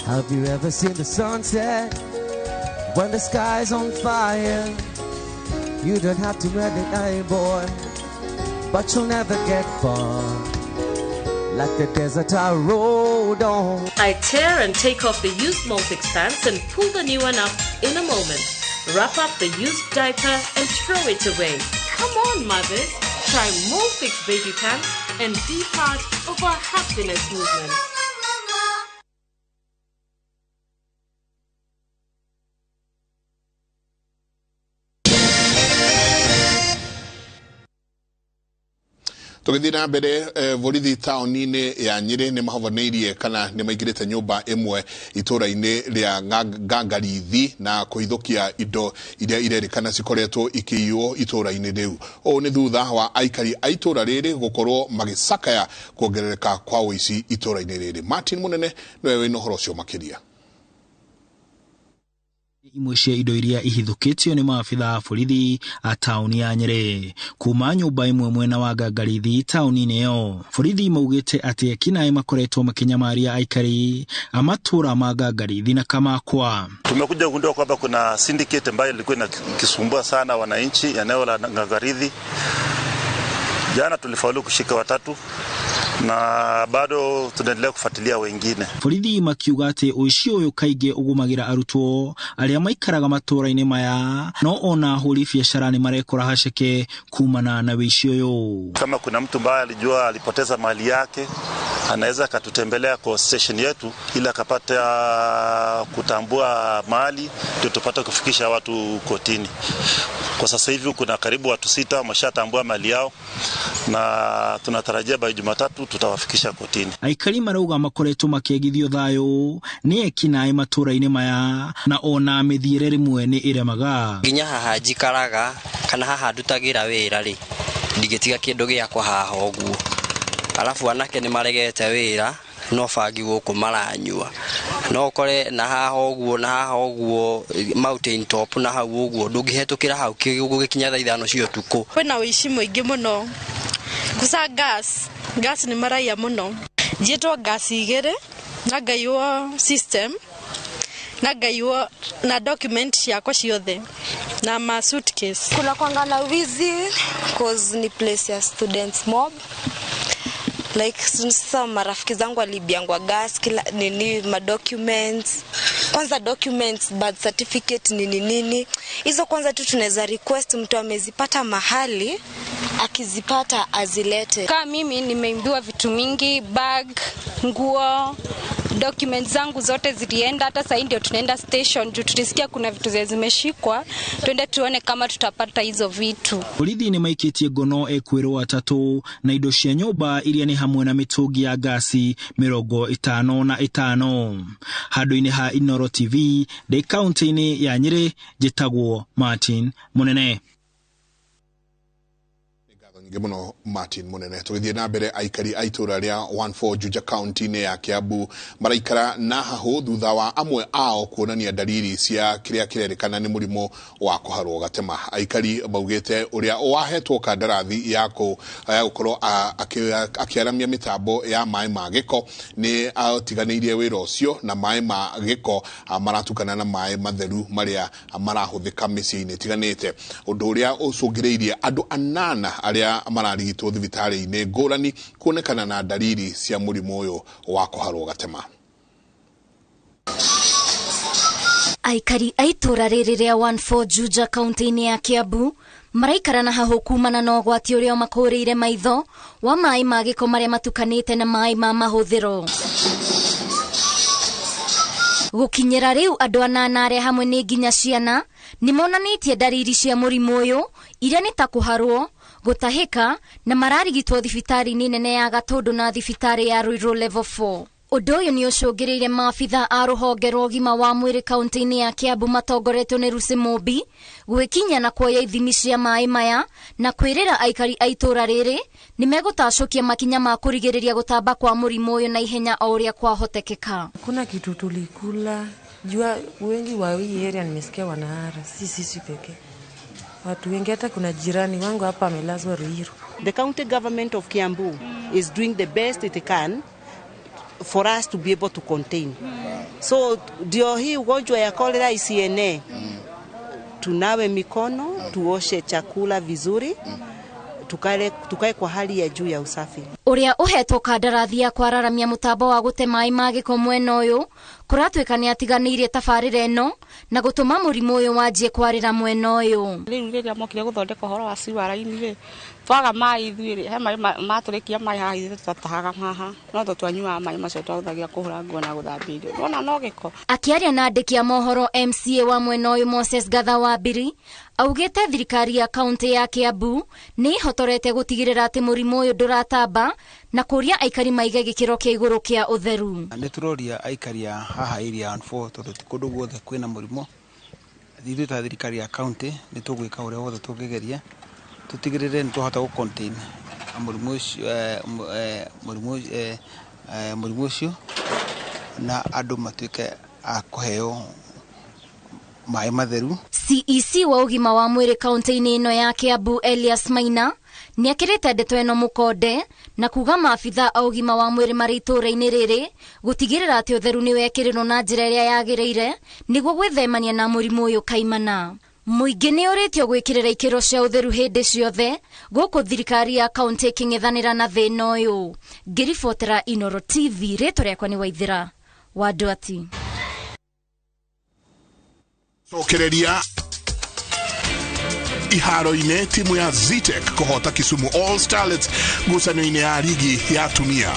Have you ever seen the sunset when the sky's on fire? You don't have to wear the eye, boy, but you'll never get far. Like the desert I rode on. I tear and take off the used Molfix pants and pull the new one up in a moment. Wrap up the used diaper and throw it away. Come on, mothers. Try Molfix baby pants and be part of our happiness movement. Tũgĩthiĩ na mbere, borithi taũni-inĩ ya Nyĩrĩ nĩ mahovanĩirie kana nĩ maingĩrĩte nyũmba ĩmwe itũũra-inĩ rĩa Ngangarithi na kũhithũkia indo iria irerĩkana cikoretwo ikĩiywo itũũra-inĩ rĩu. Ũũ nĩ thutha wa aikari a itũũra rĩrĩ gũkorwo magĩcakaya kuongerereka kwa ũici itũũra-inĩ rĩrĩ. Martin Mũnene nĩwe wĩna ũhoro ũcio makĩria. Imwe cia indo iria ihithũkĩtio nĩ maabitha a borithi a taũni ya Nyĩrĩ kuma nyũmba ĩmwe mwena wa Ngangarithi taũni-inĩ ĩyo. Borithi maugĩte atĩ ekinaĩ makoretwo makĩnyamaria aikari a matũũra ma Ngangarithi na Kamakwa. Tumekuja kugundua kwamba kuna syndicate ambayo ilikuwa inakisumbua sana wananchi eneo la Ngangarithi. Jana tulifaulu kushika watatu na bado tunaendelea kufuatilia wengine. Borithi makiuga atĩ ũici ũyũ kaingĩ ũgũmagĩra arutwo arĩa maikaraga matũũra-inĩ maya, no ona ahũri biacara nĩ marekora haceke kumana na ũici ũyũ. Kama kuna mtu ambaye alijua alipoteza mali yake, anaweza akatutembelea kwa station yetu ili akapata kutambua mali ndio tupate kufikisha watu kotini. Kwa sasa hivi kuna karibu watu 6 wameshatambua mali yao na tunatarajia by Jumatatu tutawafikisha kotini. Aikari marauga makoretwo makĩagithio thayũ nĩ ekinaĩ matũũra-inĩ maya na ona mĩthiĩre rĩmwe nĩ ĩremaga. Nginya haha njikaraga kana haha ndutagĩra wĩra rĩ, ndingĩtiga kĩndũ gĩakwa haha ũguo. Alafu anake nĩ maregete wĩra no bangi gũkũ maranyua. No ũkore na haha ũguo na haha ũguo mountain top na hau ũguo ndũngĩhetũkĩra hau gũgĩkinya thaa 5 cia ũtukũ. Kwĩna ũici mũingĩ mũno. Kusa gas nĩ maraiya mũno. Njiĩtwo gas 2 na ngaiywo system na ngaiywo na document ciakwa ciothe na ma suitcase. Kuna kwanga na wizi cause ni place ya students mob. Like sasa marafiki zangu walibiangwa gas kila nini ma documents. Kwanza documents, birth certificate, nini nini hizo, kwanza tu tunaweza request mtu amezipata mahali, akizipata azilete. Kama mimi nimeimbiwa vitu mingi, bag, nguo, documents zangu zote zilienda. Hata sasa ndio tunaenda station juu tulisikia kuna vitu zenye zimeshikwa, twende tuone kama tutapata hizo vitu. Borithi nĩ maikĩtie ngono ekwĩrwo atatũ na indo cia nyũmba iria nĩ hamwe na mĩtũngi ya ngasi 55. Handũ-inĩ ha Inooro TV ndĩ kaunti-inĩ ya Nyĩrĩ, njĩtagwo Martin Mũnene. Nyingĩ mũno Martin Munene. Tũgĩthiĩ na mbere, aikari a itũra rĩa 14 Juja county-inĩ ya Kiambu maraikara na hahũ thutha wa amwe ao kuonania dalili cia kĩrĩa kĩrerĩkana nĩ mũrimũ wa kũharwo gatema. Aikari maugĩte ũrĩa wahetwo kandarathi ya gũkorwo akĩaramia mĩtambo ya maĩ ma gĩko nĩ atiganĩirie wĩra ũcio, na maĩ ma gĩko maratukana na maĩ matheru marĩa marahũthĩka mĩciĩ-inĩ ĩtiganĩte, ũndũ ũrĩa ũcũngĩrĩirie andũ anana arĩa mararigitwo thibitarĩ-inĩ ngũrani kuonekana na dalili cia mũrimũ ũyũ wa kũharwo gatema. Aikari a itũra rĩrĩ rĩa 14 Juja kaunti-inĩ ya Kiambu maraikara na hahũ kumana na ũgwati ũrĩa ũmakũrĩire maitho wa maĩ ma gĩko marĩa matukanĩte na maĩ ma mahũthĩro. Gũkinyĩra rĩu andũ anana arĩa hamwe nĩ nginya ciana nĩmonanĩtie dalili cia mũrimũ ũyũ iria nĩ ta kũharwo, gũtahĩka na mararigitwo thibitarĩ-inĩ nene ya Gatũndũ na thibitarĩ ya Ruiru level 4. Ũndũ ũyũ nĩ ũcũngĩrĩire maabitha a rũhonge rwa ũgima wa mwĩrĩ kaunti-inĩ ya Kiambu matongoretio nĩ Lucy Mũmbi gwĩkinyia na kuoya ithimi cia maĩ maya na kwĩrĩra aikari a itũra rĩrĩ nĩ megũtacũkia makinya ma kũrigĩrĩria gũtamba kwa mũrimũ ũyũ na ihenya o ũrĩa kwahotekeka. Kuna kitu tulikula jua, wengi wa hii area nimesikia wanahara, si sisi pekee. Watu wengi, hata kuna jirani wangu hapa amelazwa Ruiru. The county government of Kiambu is doing the best it can for us to be able to contain. So ndio hii ugonjwa ya cholera isienee. Tunawe mikono, tuoshe chakula vizuri, tukae kwa hali ya juu ya usafi. Ũrĩa ũhetwo kandarathi ya kwararamia mũtambo wa gũte maĩ ma gĩko mwena ũyũ kũratuĩka nĩ atiganĩirie tabarĩra ĩno na gũtũma mũrimũ ũyũ wanjie kwarĩra mwena ũyũ. Rĩu rĩrĩa mokire gũthondeka ũhoro wa ciwara-inĩ rĩ, twaga maĩ ithuĩ rĩ, he maĩ matũrĩkia maĩ haha ithuĩ tũtatahaga haha, no to twanyuaga maĩ macio twahũthagĩra kũhũra nguo na gũthambia irio. Wona no gĩko. Akĩaria na andĩki a mohoro, MCA wa mwena ũyũ Moses Gatha Wambiri augĩte thirikari ya kaunti ya Kiambu nĩ ĩhotorete gũtigĩrĩra atĩ mũrimũ ũyũ ndũratamba na kũria aikari maige gĩkĩro kĩa igũrũ kĩa ũtheru. Nĩ tũroria aikari a haha area 14 tondũ ti kũndũ guothe kwĩna mũrimũ. Ithuĩ ta thirikari ya kaunti nĩ tũgwĩka ũrĩa wothe tũngĩgeria tũtigĩrĩre nĩ twahota gũ contain mũrimũ ũcio na andũ matuĩke a kũheo maĩ matheru. CEC wa ũgima wa mwĩrĩ kaunti-inĩ ĩno ya Kiambu Elias Maina nĩekĩrĩte ndeto ĩno mũkonde na kuga maabitha a ũgima wa mwĩrĩ marĩ itũũra-inĩ rĩrĩ gũtigĩrĩra atĩ ũtheru nĩ wekĩrĩrwo na njĩra ĩrĩa yagĩrĩire nĩguo gwĩthemania na mũrimũ ũyũ kaimana. Mũingĩ nĩ ũrĩtio gwĩkĩrĩra ikĩro cia ũtheru hĩndĩ ciothe gũkũ thirikari ya kaunti ĩkĩng'ethanĩra na thĩna ũyũ. Ngĩribotera Inooro TV, rĩtwa rĩakwa nĩ Waithĩra wa Ndwati. Cokereria iharo-inĩ, timu ya Zetech kũhota Kisumu All Starlets ngucanio-inĩ ya ligi ya atumia.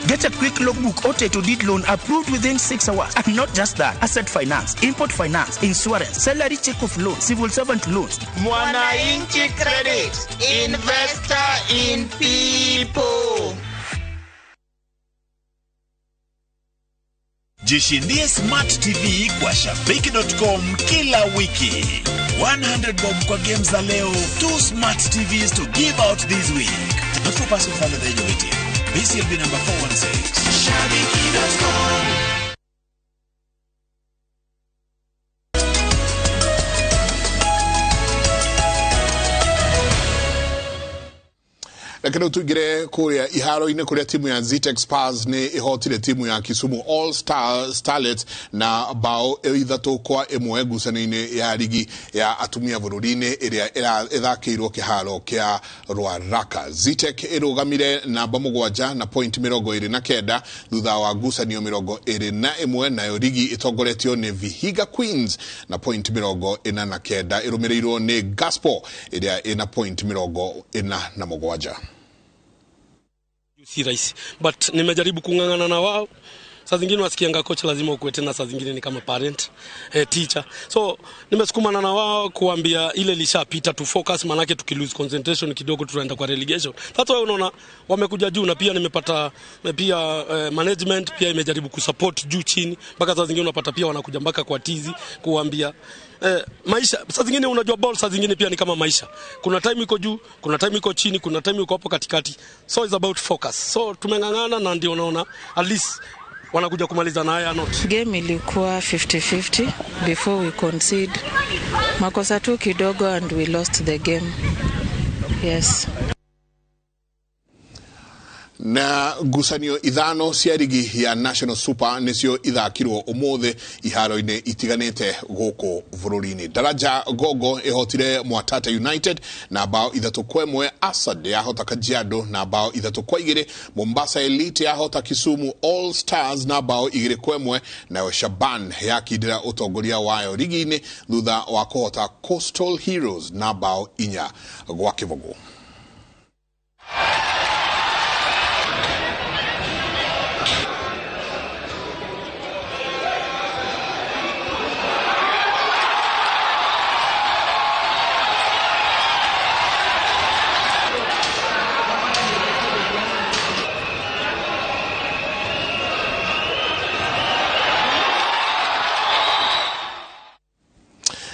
Get a quick logbook or title deed loan approved within 6 hours. And not just that, asset finance, import finance, insurance, salary check off loan, civil servant loans. Mwananchi Credit, investor in people. Jishindie Smart TV kwa Shabiki.com kila wiki. 100 bob kwa games za leo, 2 Smart TVs to give out this week. Not for persons under the age of 18. BCLB number 416. Shabiki.com. Reke rĩu tũingĩre kũrĩa iharo-inĩ kũrĩa timu ya Zetech Spurs nĩ ĩhotire timu ya Kisumu All Star Starlets na bao 3-1 ngucanio-inĩ ya rigi ya atumia bũrũri-inĩ ĩrĩa ĩthakĩirwo kĩharo kĩa Ruaraka. Zetech ĩrũgamire namba 7 na point 29 thutha wa ngucanio 21, nayo rigi ĩtongoretio nĩ Vihiga Queens na point 49, ĩrũmĩrĩirwo nĩ Gaspo ĩrĩa ĩna point 47. Si rahisi, but nimejaribu kung'ang'ana na wao. Saa zingine wasikianga coach lazima ukuwe tena, saa zingine ni kama parent, teacher. So nimesukumana na wao kuambia ile lishapita tu focus, manake tukilose concentration kidogo tutaenda kwa relegation. That's why unaona wamekuja juu, na pia nimepata pia management pia imejaribu kusupport juu chini, mpaka saa zingine unapata pia wanakuja mpaka kwa tizi kuambia maisha. Saa zingine unajua ball saa zingine pia ni kama maisha. Kuna time iko juu, kuna time iko chini, kuna time iko hapo katikati. So it's about focus. So tumeng'ang'ana na ndio unaona at least wanakuja kumaliza na haya not. Game ilikuwa 50-50 before we concede. Makosa tu kidogo and we lost the game. Yes. Na ngucanio 5 cia rigi ya National Super nicio ithakirwo umuthi iharo-inĩ itiganĩte gũkũ bũrũri-inĩ. Daraja Gogo ĩhotire Mwatate United na bao 3-1, Asad yahota Kajiado na bao 3-2, Mombasa Elite yahota Kisumu All Stars na bao 2-1, nayo Shaban yakindĩra ũtongoria wayo rigi-inĩ thutha wa kũhota Coastal Heroes na bao 4-0.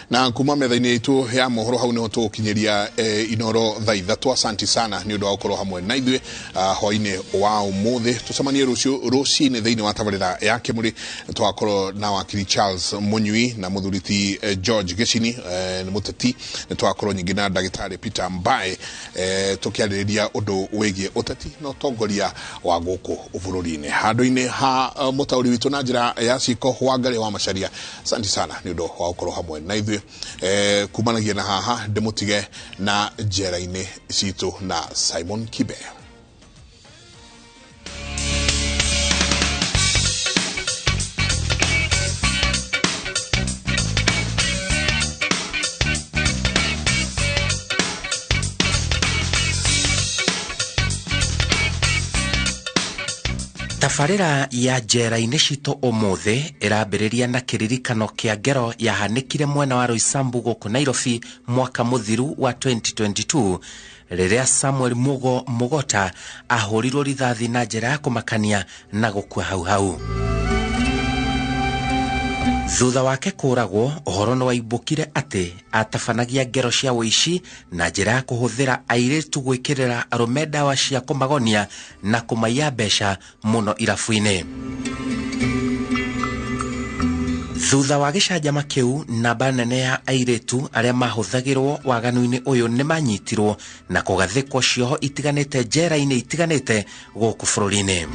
Na kuma metha-inĩ itũ ya mohoro hau niho tũgũkinyĩria Inoro thaa 3. Asanti sana nĩ ũndũ wa gũkorwo hamwe na ithuĩ hwaĩ-inĩ wa ũmũthĩ. Tũcemanie rũciũ rũcinĩ thĩinĩ wa tabarĩra ya Kĩmũrĩ. Tũgakorwo na wakiri Charles Mũnyui na mũthuri ti George Gĩcini, nĩ mũteti. Nĩ tũgakorwo nyingĩ na ndagĩtarĩ Peter Mbae, tũkĩarĩrĩria ũndũ wĩgiĩ ũteti na ũtongoria wa gũkũ bũrũri-inĩ. Handũ-inĩ ha mũtaũri witũ na njĩra ya ciko Wangarĩ wa Macharia, asanti sana nĩ ũndũ wa gũkorwo hamwe na ithuĩ. Kumanagia na haha ndĩmũtige na njera-inĩ citũ na Simon Kibe. Tabarĩra ya njera-inĩ citũ ũmũthĩ ĩrambĩrĩria na kĩririkano kĩa ngero yahanĩkire mwena wa Roysambu gũkũ Nairobi mwaka mũthiru wa 2022 rĩrĩa Samuel Mugo Mugota ahũrirwo rithathi na njĩra ya kũmakania na gũkua hau hau. Thutha wake kũragwo, ũhoro nĩ waimbũkire atĩ atabanagia ngero cia ũici na njĩra ya kũhũthĩra airĩtu gwĩkĩrĩra arũme ndawa cia kũmagonia na kũmaiya mbeca mũno irabu-inĩ. Thutha wa gĩcanjama kĩu, namba nene ya airĩtu arĩa mahũthagĩrwo waganu-inĩ ũyũ nĩ manyitirwo na kũgathĩkwo cioho itiganĩte njera-inĩ itiganĩte gũkũ bũrũri-inĩ.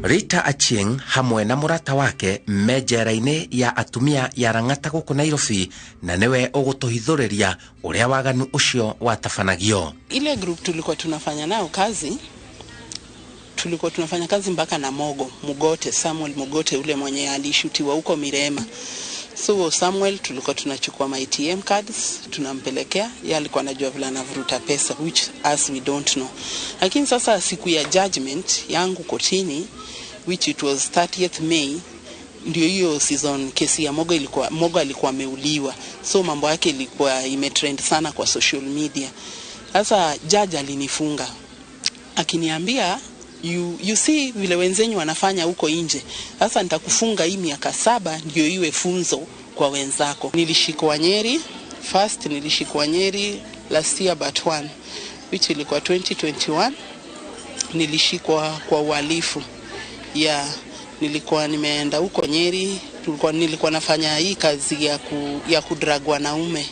Rita Achieng hamwe na mũrata wake me njera-inĩ ya atumia ya Lang'ata gũkũ Nairobi, na nĩwe ũgũtũhithũrĩria ũrĩa waganu ũcio watabanagio. Ile group tulikuwa tunafanya nayo kazi, tulikuwa tunafanya kazi mpaka na Mogo Mugote, Samuel Mugote ule mwenye alishutiwa huko Mirema. So Samuel tulikuwa tunachukua my ATM cards tunampelekea, yeye alikuwa anajua vile anavuruta pesa, which as we don't know. Lakini sasa siku ya judgment yangu kotini, which it was 30th May, ndio hiyo season kesi ya Mogo ilikuwa, Mogo alikuwa ameuliwa. So mambo yake ilikuwa imetrend sana kwa social media. Sasa judge alinifunga akiniambia, you see vile wenzenyu wanafanya huko nje. Sasa nitakufunga hii miaka 7 ndio iwe funzo kwa wenzako. Nilishikwa Nyeri first, nilishikwa Nyeri last year but one, which ilikuwa 2021. Nilishikwa kwa uhalifu. Yeah, nilikuwa nimeenda huko Nyeri, nilikuwa nafanya hii kazi ya kudrag wanaume.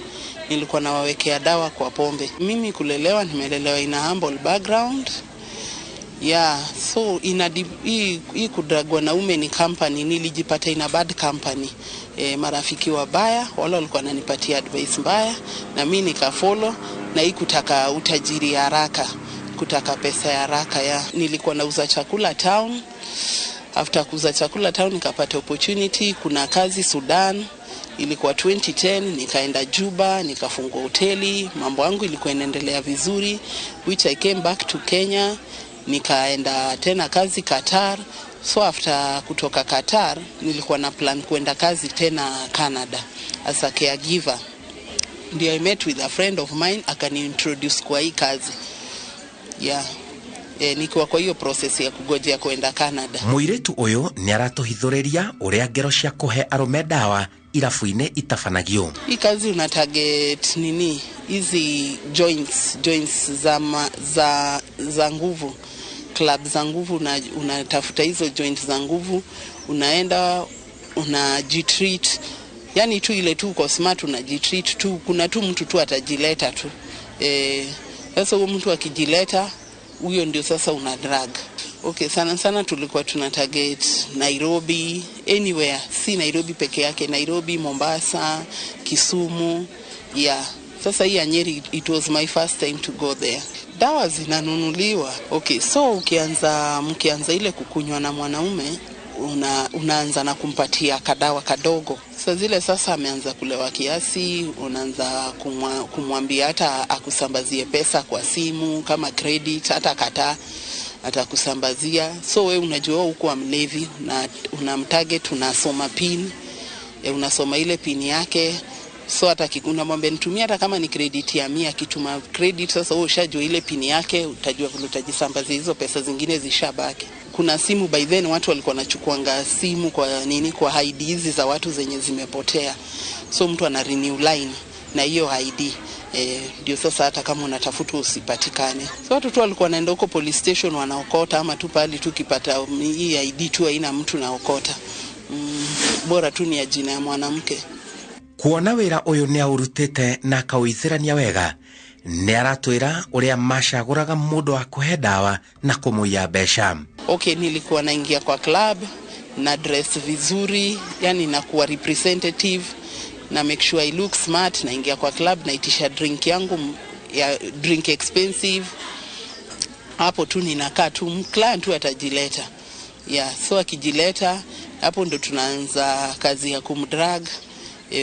Nilikuwa nawawekea dawa kwa pombe. Mimi kulelewa, nimelelewa in a humble background. Yeah, so hii kudrug wanaume ni company, nilijipata in a bad company. Marafiki wabaya, wale walikuwa wananipatia advice mbaya na mimi nikafollow, na hii kutaka utajiri haraka, kutaka pesa ya haraka ya. Nilikuwa nauza chakula town. After kuuza chakula town nikapata opportunity, kuna kazi Sudan. Ilikuwa 2010, nikaenda Juba, nikafungua hoteli, mambo yangu ilikuwa inaendelea vizuri, which I came back to Kenya, nikaenda tena kazi Qatar. So after kutoka Qatar, nilikuwa na plan kuenda kazi tena Canada as a caregiver. Ndio I met with a friend of mine, akaniintroduce kwa hii kazi. Yeah. Nikiwa kwa hiyo process ya kugojea kuenda Canada. Muiretu uyu ni aratuhithuriria uria ngero cia kuhe arume dawa irabu-inĩ itabanagio. Hii kazi una target nini? Hizi joints za nguvu, club za nguvu, na unatafuta hizo joints za nguvu, unaenda unajitreat. Yani tu ile tu uko smart unajitreat tu, kuna tu mtu tu atajileta tu. Sasa huyo mtu akijileta, huyo ndio sasa una drug. Okay, sana sana tulikuwa tuna target Nairobi, anywhere, si Nairobi peke yake, Nairobi, Mombasa, Kisumu. Yeah. Sasa hii ya Nyeri, it was my first time to go there. Dawa zinanunuliwa. Okay, so mkianza ile kukunywa na mwanaume, unaanza na kumpatia kadawa kadogo. Sasa zile sasa ameanza kulewa kiasi, unaanza kumwambia hata akusambazie pesa kwa simu kama credit, hata kataa atakusambazia. So wewe unajua huko mlevi, na unamtarget, unasoma pin, unasoma ile pin yake. So hata unamwambia nitumie hata kama ni credit ya 100, akituma credit sasa wewe ushajua ile pin yake, utajua vile utajisambazia hizo pesa zingine zishabaki. Kuna simu by then watu walikuwa wanachukuanga simu kwa nini, kwa ID hizi za watu zenye zimepotea. So mtu ana renew line na hiyo ID. Ndio sasa hata kama unatafuta usipatikane. So watu tu walikuwa wanaenda huko police station wanaokota, ama tu pale tu ukipata hii ID tu haina mtu naokota. Bora tu ni ya jina ya mwanamke. Kuona wira uyu ni aurutite na akawithirania wega, ni aratwira uria macaguraga mundu wa kuhe dawa na kumuiya mbeca. Okay, nilikuwa naingia kwa club na dress vizuri, yani nakuwa representative na make sure I look smart. Naingia kwa club naitisha drink yangu ya drink expensive. Hapo tu ninakaa tu, client tu atajileta. Yeah, so akijileta hapo ndo tunaanza kazi ya kumdrag.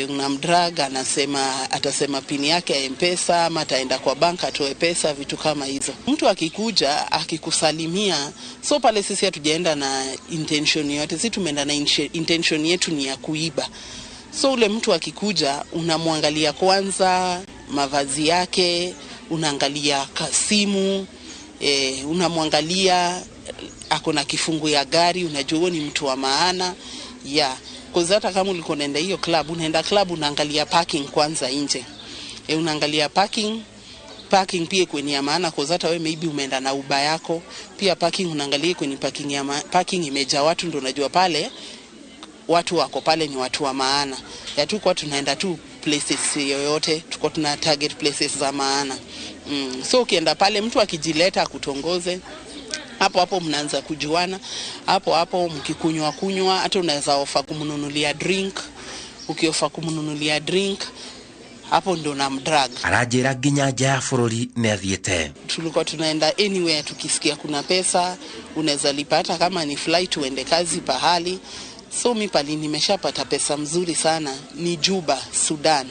Unamdrag, anasema atasema pin yake ya M-Pesa ama ataenda kwa bank atoe pesa, vitu kama hizo. Mtu akikuja akikusalimia, so pale sisi hatujaenda na intention yote, sisi tumeenda na intention yetu ni ya kuiba. So ule mtu akikuja unamwangalia kwanza mavazi yake, unaangalia simu, unamwangalia ako na kifungu ya gari, unajua ni mtu wa maana. Yeah. Kwa hata kama ulikuwa unaenda hiyo club, unaenda club unaangalia parking kwanza nje. Unaangalia parking pia kwenye ya maana, kwa hata wewe maybe umeenda na Uber yako, pia parking unaangalia kwenye parking ya parking imejaa watu, ndio unajua pale watu wako pale ni watu wa maana. Ya tu kwa tunaenda tu places yoyote, tuko tuna target places za maana. So ukienda pale mtu akijileta akutongoze, hapo hapo mnaanza kujuana, hapo hapo mkikunywa kunywa, hata unaweza ofa kumnunulia drink. Ukiofa kumnunulia drink, hapo ndo namdrag. Arajira nginya nja ya bũrũri nĩ athiĩte. Tulikuwa tunaenda anywhere tukisikia kuna pesa, unaweza lipa hata kama ni flight uende kazi pahali. So mi pali nimeshapata pesa mzuri sana ni Juba, Sudan.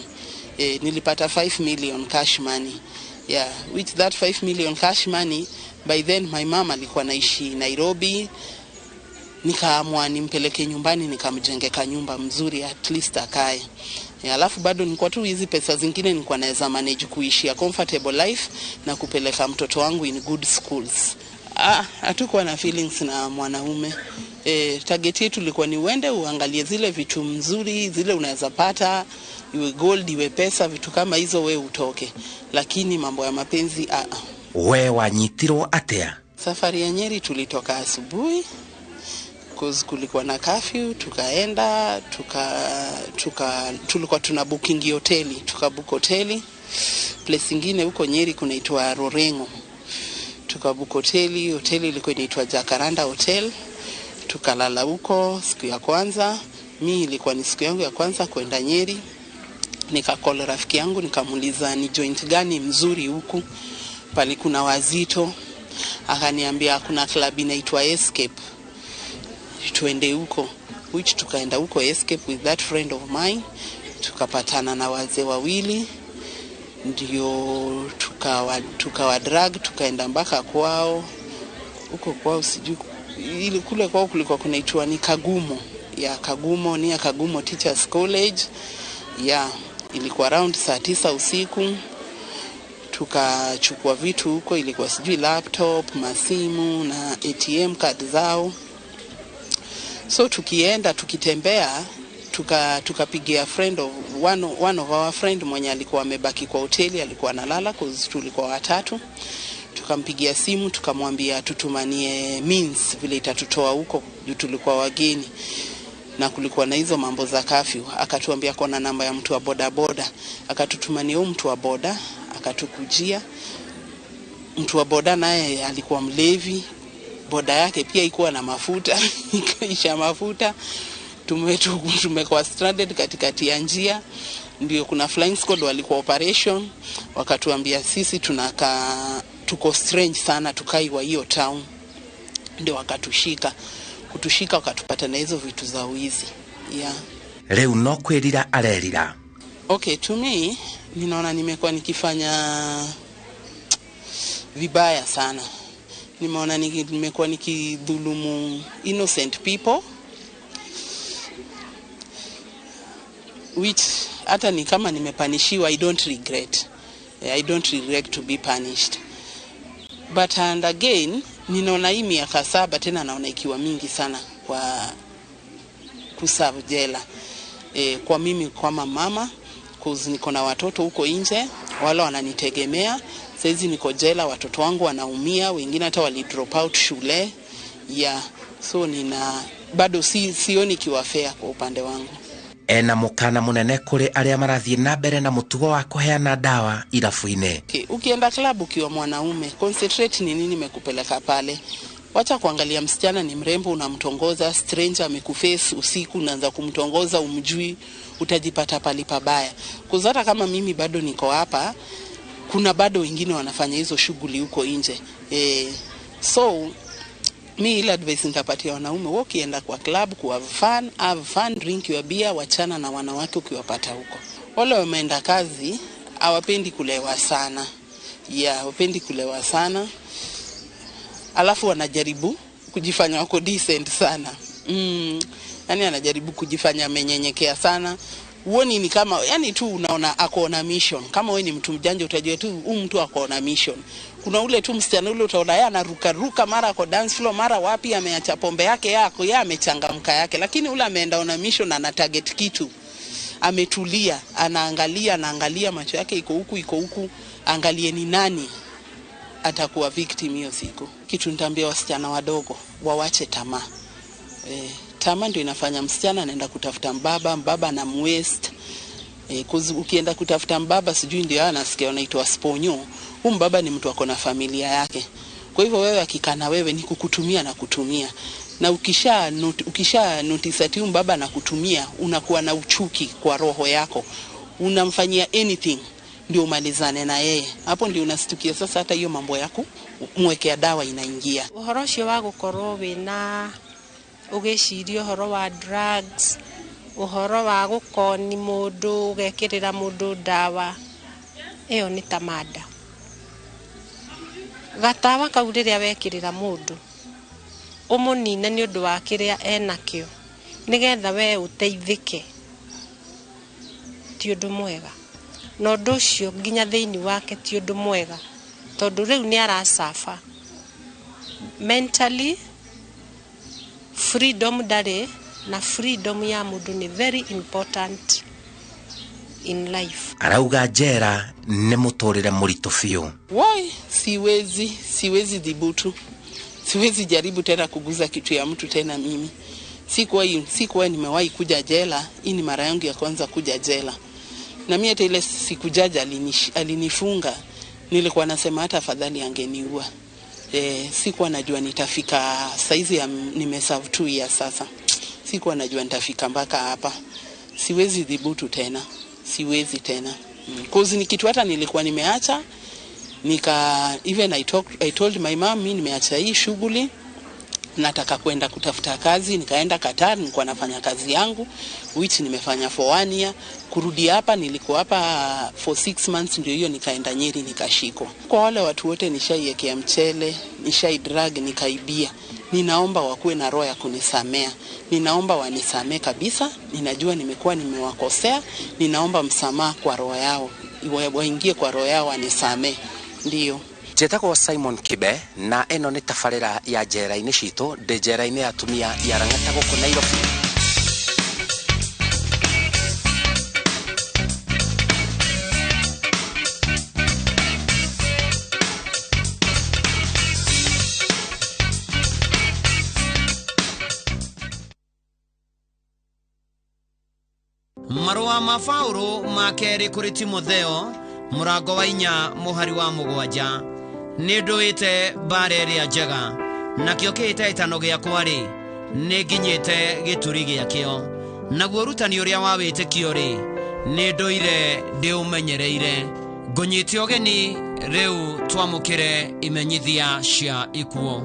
Nilipata 5 million cash money. Yeah, with that 5 million cash money, by then my mama alikuwa naishi Nairobi. Nikaamua nimpeleke nyumbani, nikamjengeka nyumba mzuri at least akae. Alafu bado nilikuwa tu hizi pesa zingine nilikuwa naweza manage kuishi a comfortable life na kupeleka mtoto wangu in good schools. Hatukuwa na feelings na mwanaume. Target yetu ilikuwa ni uende uangalie zile vitu mzuri, zile unaweza pata, iwe gold, iwe pesa, vitu kama hizo we utoke. Lakini mambo ya mapenzi We wanyitirwo atia? Safari ya Nyeri tulitoka asubuhi. Cause kulikuwa na curfew, tukaenda tulikuwa tuna booking hoteli, tukabook hoteli place ingine huko Nyeri kunaitwa Rorengo. Tukabook hoteli, hoteli ilikuwa inaitwa Jacaranda Hotel. Tukalala huko siku ya kwanza. Mi ilikuwa ni siku yangu ya kwanza kwenda Nyeri. Nikacall rafiki yangu nikamuuliza ni joint gani mzuri huku pali kuna wazito. Akaniambia kuna club inaitwa Escape, tuende huko, which tukaenda huko Escape with that friend of mine. Tukapatana na wazee wawili, ndio tukawa drag, tukaenda mpaka kwao huko kwao, sijui ili kule kwao kulikuwa kunaitwa ni Kagumo, ya Kagumo, ni ya Kagumo Teachers College. Ya ilikuwa around 9:00 usiku. Tukachukua vitu huko, ilikuwa sijui laptop, masimu na ATM card zao. So tukienda tukitembea, tukapigia friend of one of our friend mwenye alikuwa amebaki kwa hoteli, alikuwa analala cause tulikuwa watatu. Tukampigia simu tukamwambia tutumanie means vile itatutoa huko juu tulikuwa wageni na kulikuwa na hizo mambo za curfew. Akatuambia kuna namba ya mtu wa boda boda, akatutumania huyo mtu wa boda, akatukujia. Mtu wa boda naye alikuwa mlevi, boda yake pia ilikuwa na mafuta ikaisha mafuta. Tumekuwa stranded katikati ya njia. Ndio kuna flying squad walikuwa operation, wakatuambia sisi tunakaa tuko strange sana, tukai wa hiyo town. Ndio wakatushika, kutushika wakatupata na hizo vitu za wizi. Yeah. Rĩu no kwĩrira arerira. Okay, to me ninaona nimekuwa nikifanya vibaya sana. Nimeona nimekuwa nikidhulumu innocent people, which hata ni kama nimepanishiwa, I don't regret. I don't regret to be punished. But and again, ninaona hii miaka 7 tena naona ikiwa mingi sana kwa kuserve jela. Kwa mimi kama mama, cause niko na watoto huko nje, wala wananitegemea. Saizi niko jela, watoto wangu wanaumia, wengine hata wali drop out shule. Yeah, so nina bado sioni kiwa fair kwa upande wangu. Ena mukana munene kuri aria marathie na mbere na mutugo wa kuheana dawa irabu-inĩ. Okay, ukienda club ukiwa mwanaume, concentrate ni nini imekupeleka pale. Wacha kuangalia msichana ni mrembo unamtongoza, stranger amekuface usiku unaanza kumtongoza umjui, utajipata pali pabaya. Kwa hata kama mimi bado niko hapa, kuna bado wengine wanafanya hizo shughuli huko nje. So mi ile advice nitapatia wanaume, wewe ukienda kwa club ku have fun, drink your beer, wachana na wanawake ukiwapata huko. Wale wameenda kazi hawapendi kulewa sana. Yeah, hawapendi kulewa sana. Alafu wanajaribu kujifanya wako decent sana. Yani anajaribu kujifanya amenyenyekea sana. Uoni ni kama yani tu unaona ako na mission. Kama wewe ni mtu mjanja utajua tu huyu mtu ako na mission. Kuna ule tu msichana ule utaona yeye anaruka ruka, mara ako dance floor, mara wapi ameacha pombe yake yako, yeye amechangamka yake. Lakini ule ameenda on a mission na ana target kitu. Ametulia, anaangalia macho yake iko huku iko huku, angalie ni nani atakuwa victim hiyo siku. Kitu nitaambia wasichana wadogo, wawache tamaa. Tamaa ndio inafanya msichana anaenda kutafuta mbaba, mbaba anamwaste. Ukienda kutafuta mbaba sijui ndio anasikia unaitwa sponyo. Huyu mbaba ni mtu ako na familia yake. Kwa hivyo wewe akikana wewe ni kukutumia na kutumia. Na ukisha notice ati huyu mbaba anakutumia, unakuwa na uchuki kwa roho yako. Unamfanyia anything ndio umalizane na yeye. Hapo ndio unastukia sasa hata hiyo mambo yako mwekea dawa inaingia. Uhoro ucio wa gukorwo wina ugiciria uhoro wa drugs, uhoro wa gukoni mundu ugekirira mundu ndawa, iyo ni tamada. Gatawa kau riria wekirira mundu umunine ni undu wa kiria enakio nigetha we uteithike, ti undu mwega. Na undu ucio nginya thiini wake ti undu mwega, tondu riu ni arasafa mentally. Freedom ndari na freedom ya mundu ni very important in life. Arauga jera ni muturire muritu biu. Woi, siwezi dhibutu. Siwezi jaribu tena kuguza kitu ya mtu tena mimi. Sikuwa nimewahi kuja jela, hii ni mara yangu ya kwanza kuja jela. Na mimi hata ile siku jaji alinifunga, nilikuwa nasema hata afadhali angeniua. Sikuwa najua nitafika saizi ya nimeserve 2 years sasa. Sikuwa najua nitafika mpaka hapa. Siwezi dhibutu tena. Siwezi tena. Cause ni kitu hata nilikuwa nimeacha, even I told my mom mimi nimeacha hii shughuli, nataka kwenda kutafuta kazi. Nikaenda Qatar, nilikuwa nafanya kazi yangu which nimefanya for 1 year. Kurudi hapa nilikuwa hapa for 6 months, ndio hiyo nikaenda Nyeri nikashikwa. Kwa wale watu wote nishaiwekea mchele, nishai drug, nikaibia, ninaomba wakuwe na roho ya kunisamea. Ninaomba wanisamee kabisa. Ninajua nimekuwa nimewakosea, ninaomba msamaha kwa roho yao, waingie kwa roho yao wanisamee. Ndio. Njĩtagwo Simon Kibe na ĩno nĩ tabarĩra ya njera-inĩ citũ. Ndĩ njera-inĩ ya atumia ya Lang'ata gũkũ Nairobi. Marũa ma Paũlũ ma kerĩ kũrĩ Timotheo mũrango wa 4 mũhari wa 7. Nĩ ndũĩte mbara ĩrĩa njega, nakĩo kĩhĩtahĩtano gĩakwa-rĩ, nĩ nginyĩte gĩturi gĩakĩo. Naguo ũrutani ũrĩa wa wĩtĩkio-rĩ, nĩ ndũire ndĩũmenyereire. Ngũnyite ũgeni rĩu twamũkĩre imenyithia cia ikuũ.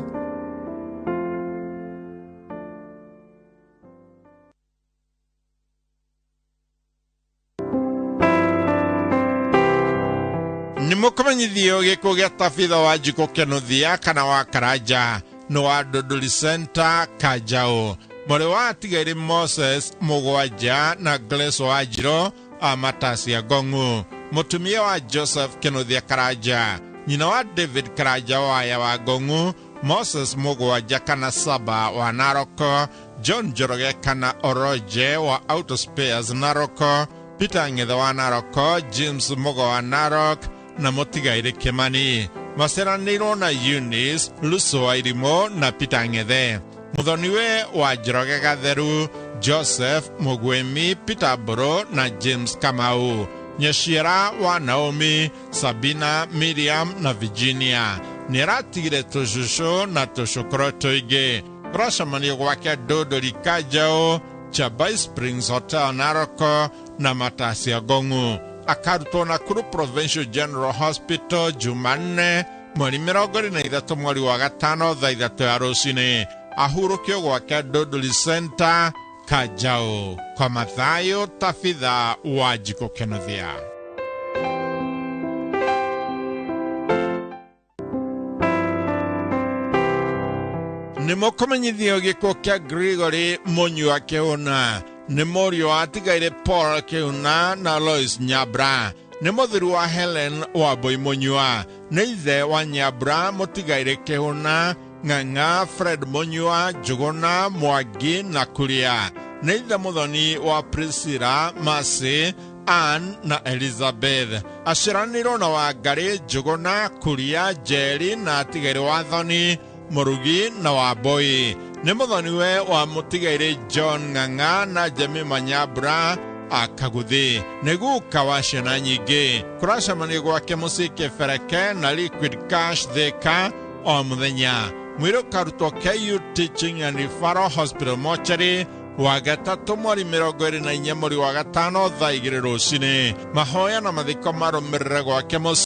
Nĩ mũkũmenyithio gĩkuũ gĩa Tabitha wa Njikũ Kĩnuthia kana wa Karanja nĩ wa Dodoli Center Kanjaũ, mwarĩ wa atigairĩ Moses Mũgwanja na Grace Wanjirũ a Matasia Ngong'u, mũtumia wa Joseph Kĩnuthia Karanja, nyina wa David Karanja waya wa Ngong'u, Moses Mũgwanja kana Saba wa Naroko, John Njoroge kana Oroje wa Auto Spares Naroko, Peter Ng'ethe wa Naroko, James Mugo wa Narok na mũtigairĩ Kimani. Maceranĩirwo na Eunice Luso wa Irimũ na Peter Ng'ethe, mũthoniwe wa Njoroge Gatheru, Joseph Mugwemi, Peter Mbũrũ na James Kamau, nyaciara wa Naomi, Sabina, Miriam na Virginia. Nĩaratigire tũcũcũ na tũcũkũrũ tũingĩ. Kũracemanio gwake Ndũndũri Kanjaũ, Chabai Springs Hotel Naroko na Matasia Ngong'u. Akarutwo Nakuru Provincial General Hospital Jumanne mweri 23 mweri wa 5 thaa 3 ya rũcinĩ. Ahurũkio gwake Ndũndũri Center Kanjaũ. Kwa Mathayo, Tabitha wa Njikũ Kĩnuthia. Nĩ mũkũmenyithio gĩkuũ kĩa Gregory Mũnyua Kĩhũna, nĩ mũriũ wa atigairĩ Paul Kĩhũna na Lois Nyabra, nĩ mũthuri wa Helen Wambui Mũnyua, nĩ ithe wa Nyabra mũtigairĩ Kĩhũna, Ng'ang'a, Fred Mũnyua, Njũgũna, Mwangi na Kuria, nĩ ithe mũthoni wa Priscilla, Mercy, Ann na Elizabeth. Aciaranĩirwo na Wangarĩ, Njũgũna, Kuria, Njeri na atigairĩ Wathoni, Mũrugi na Wambui. Nĩ mũthoniwe wa mũtigairĩ John Ng'ang'a na Jemima Nyabra a Kaguthi. Nĩ guka wa ciana nyingĩ. Kũracemanio gwake mũciĩ Kĩbereke na Liquid Cash Thika o mũthenya. Mwĩrĩ ũkarutwo KU Teaching and Referral Hospital Mortuary wa gatatũ mweri 24 mweri wa 5 thaa 2 rũcinĩ. Mahoya na mathiko marũmĩrĩre gwake mũciĩ.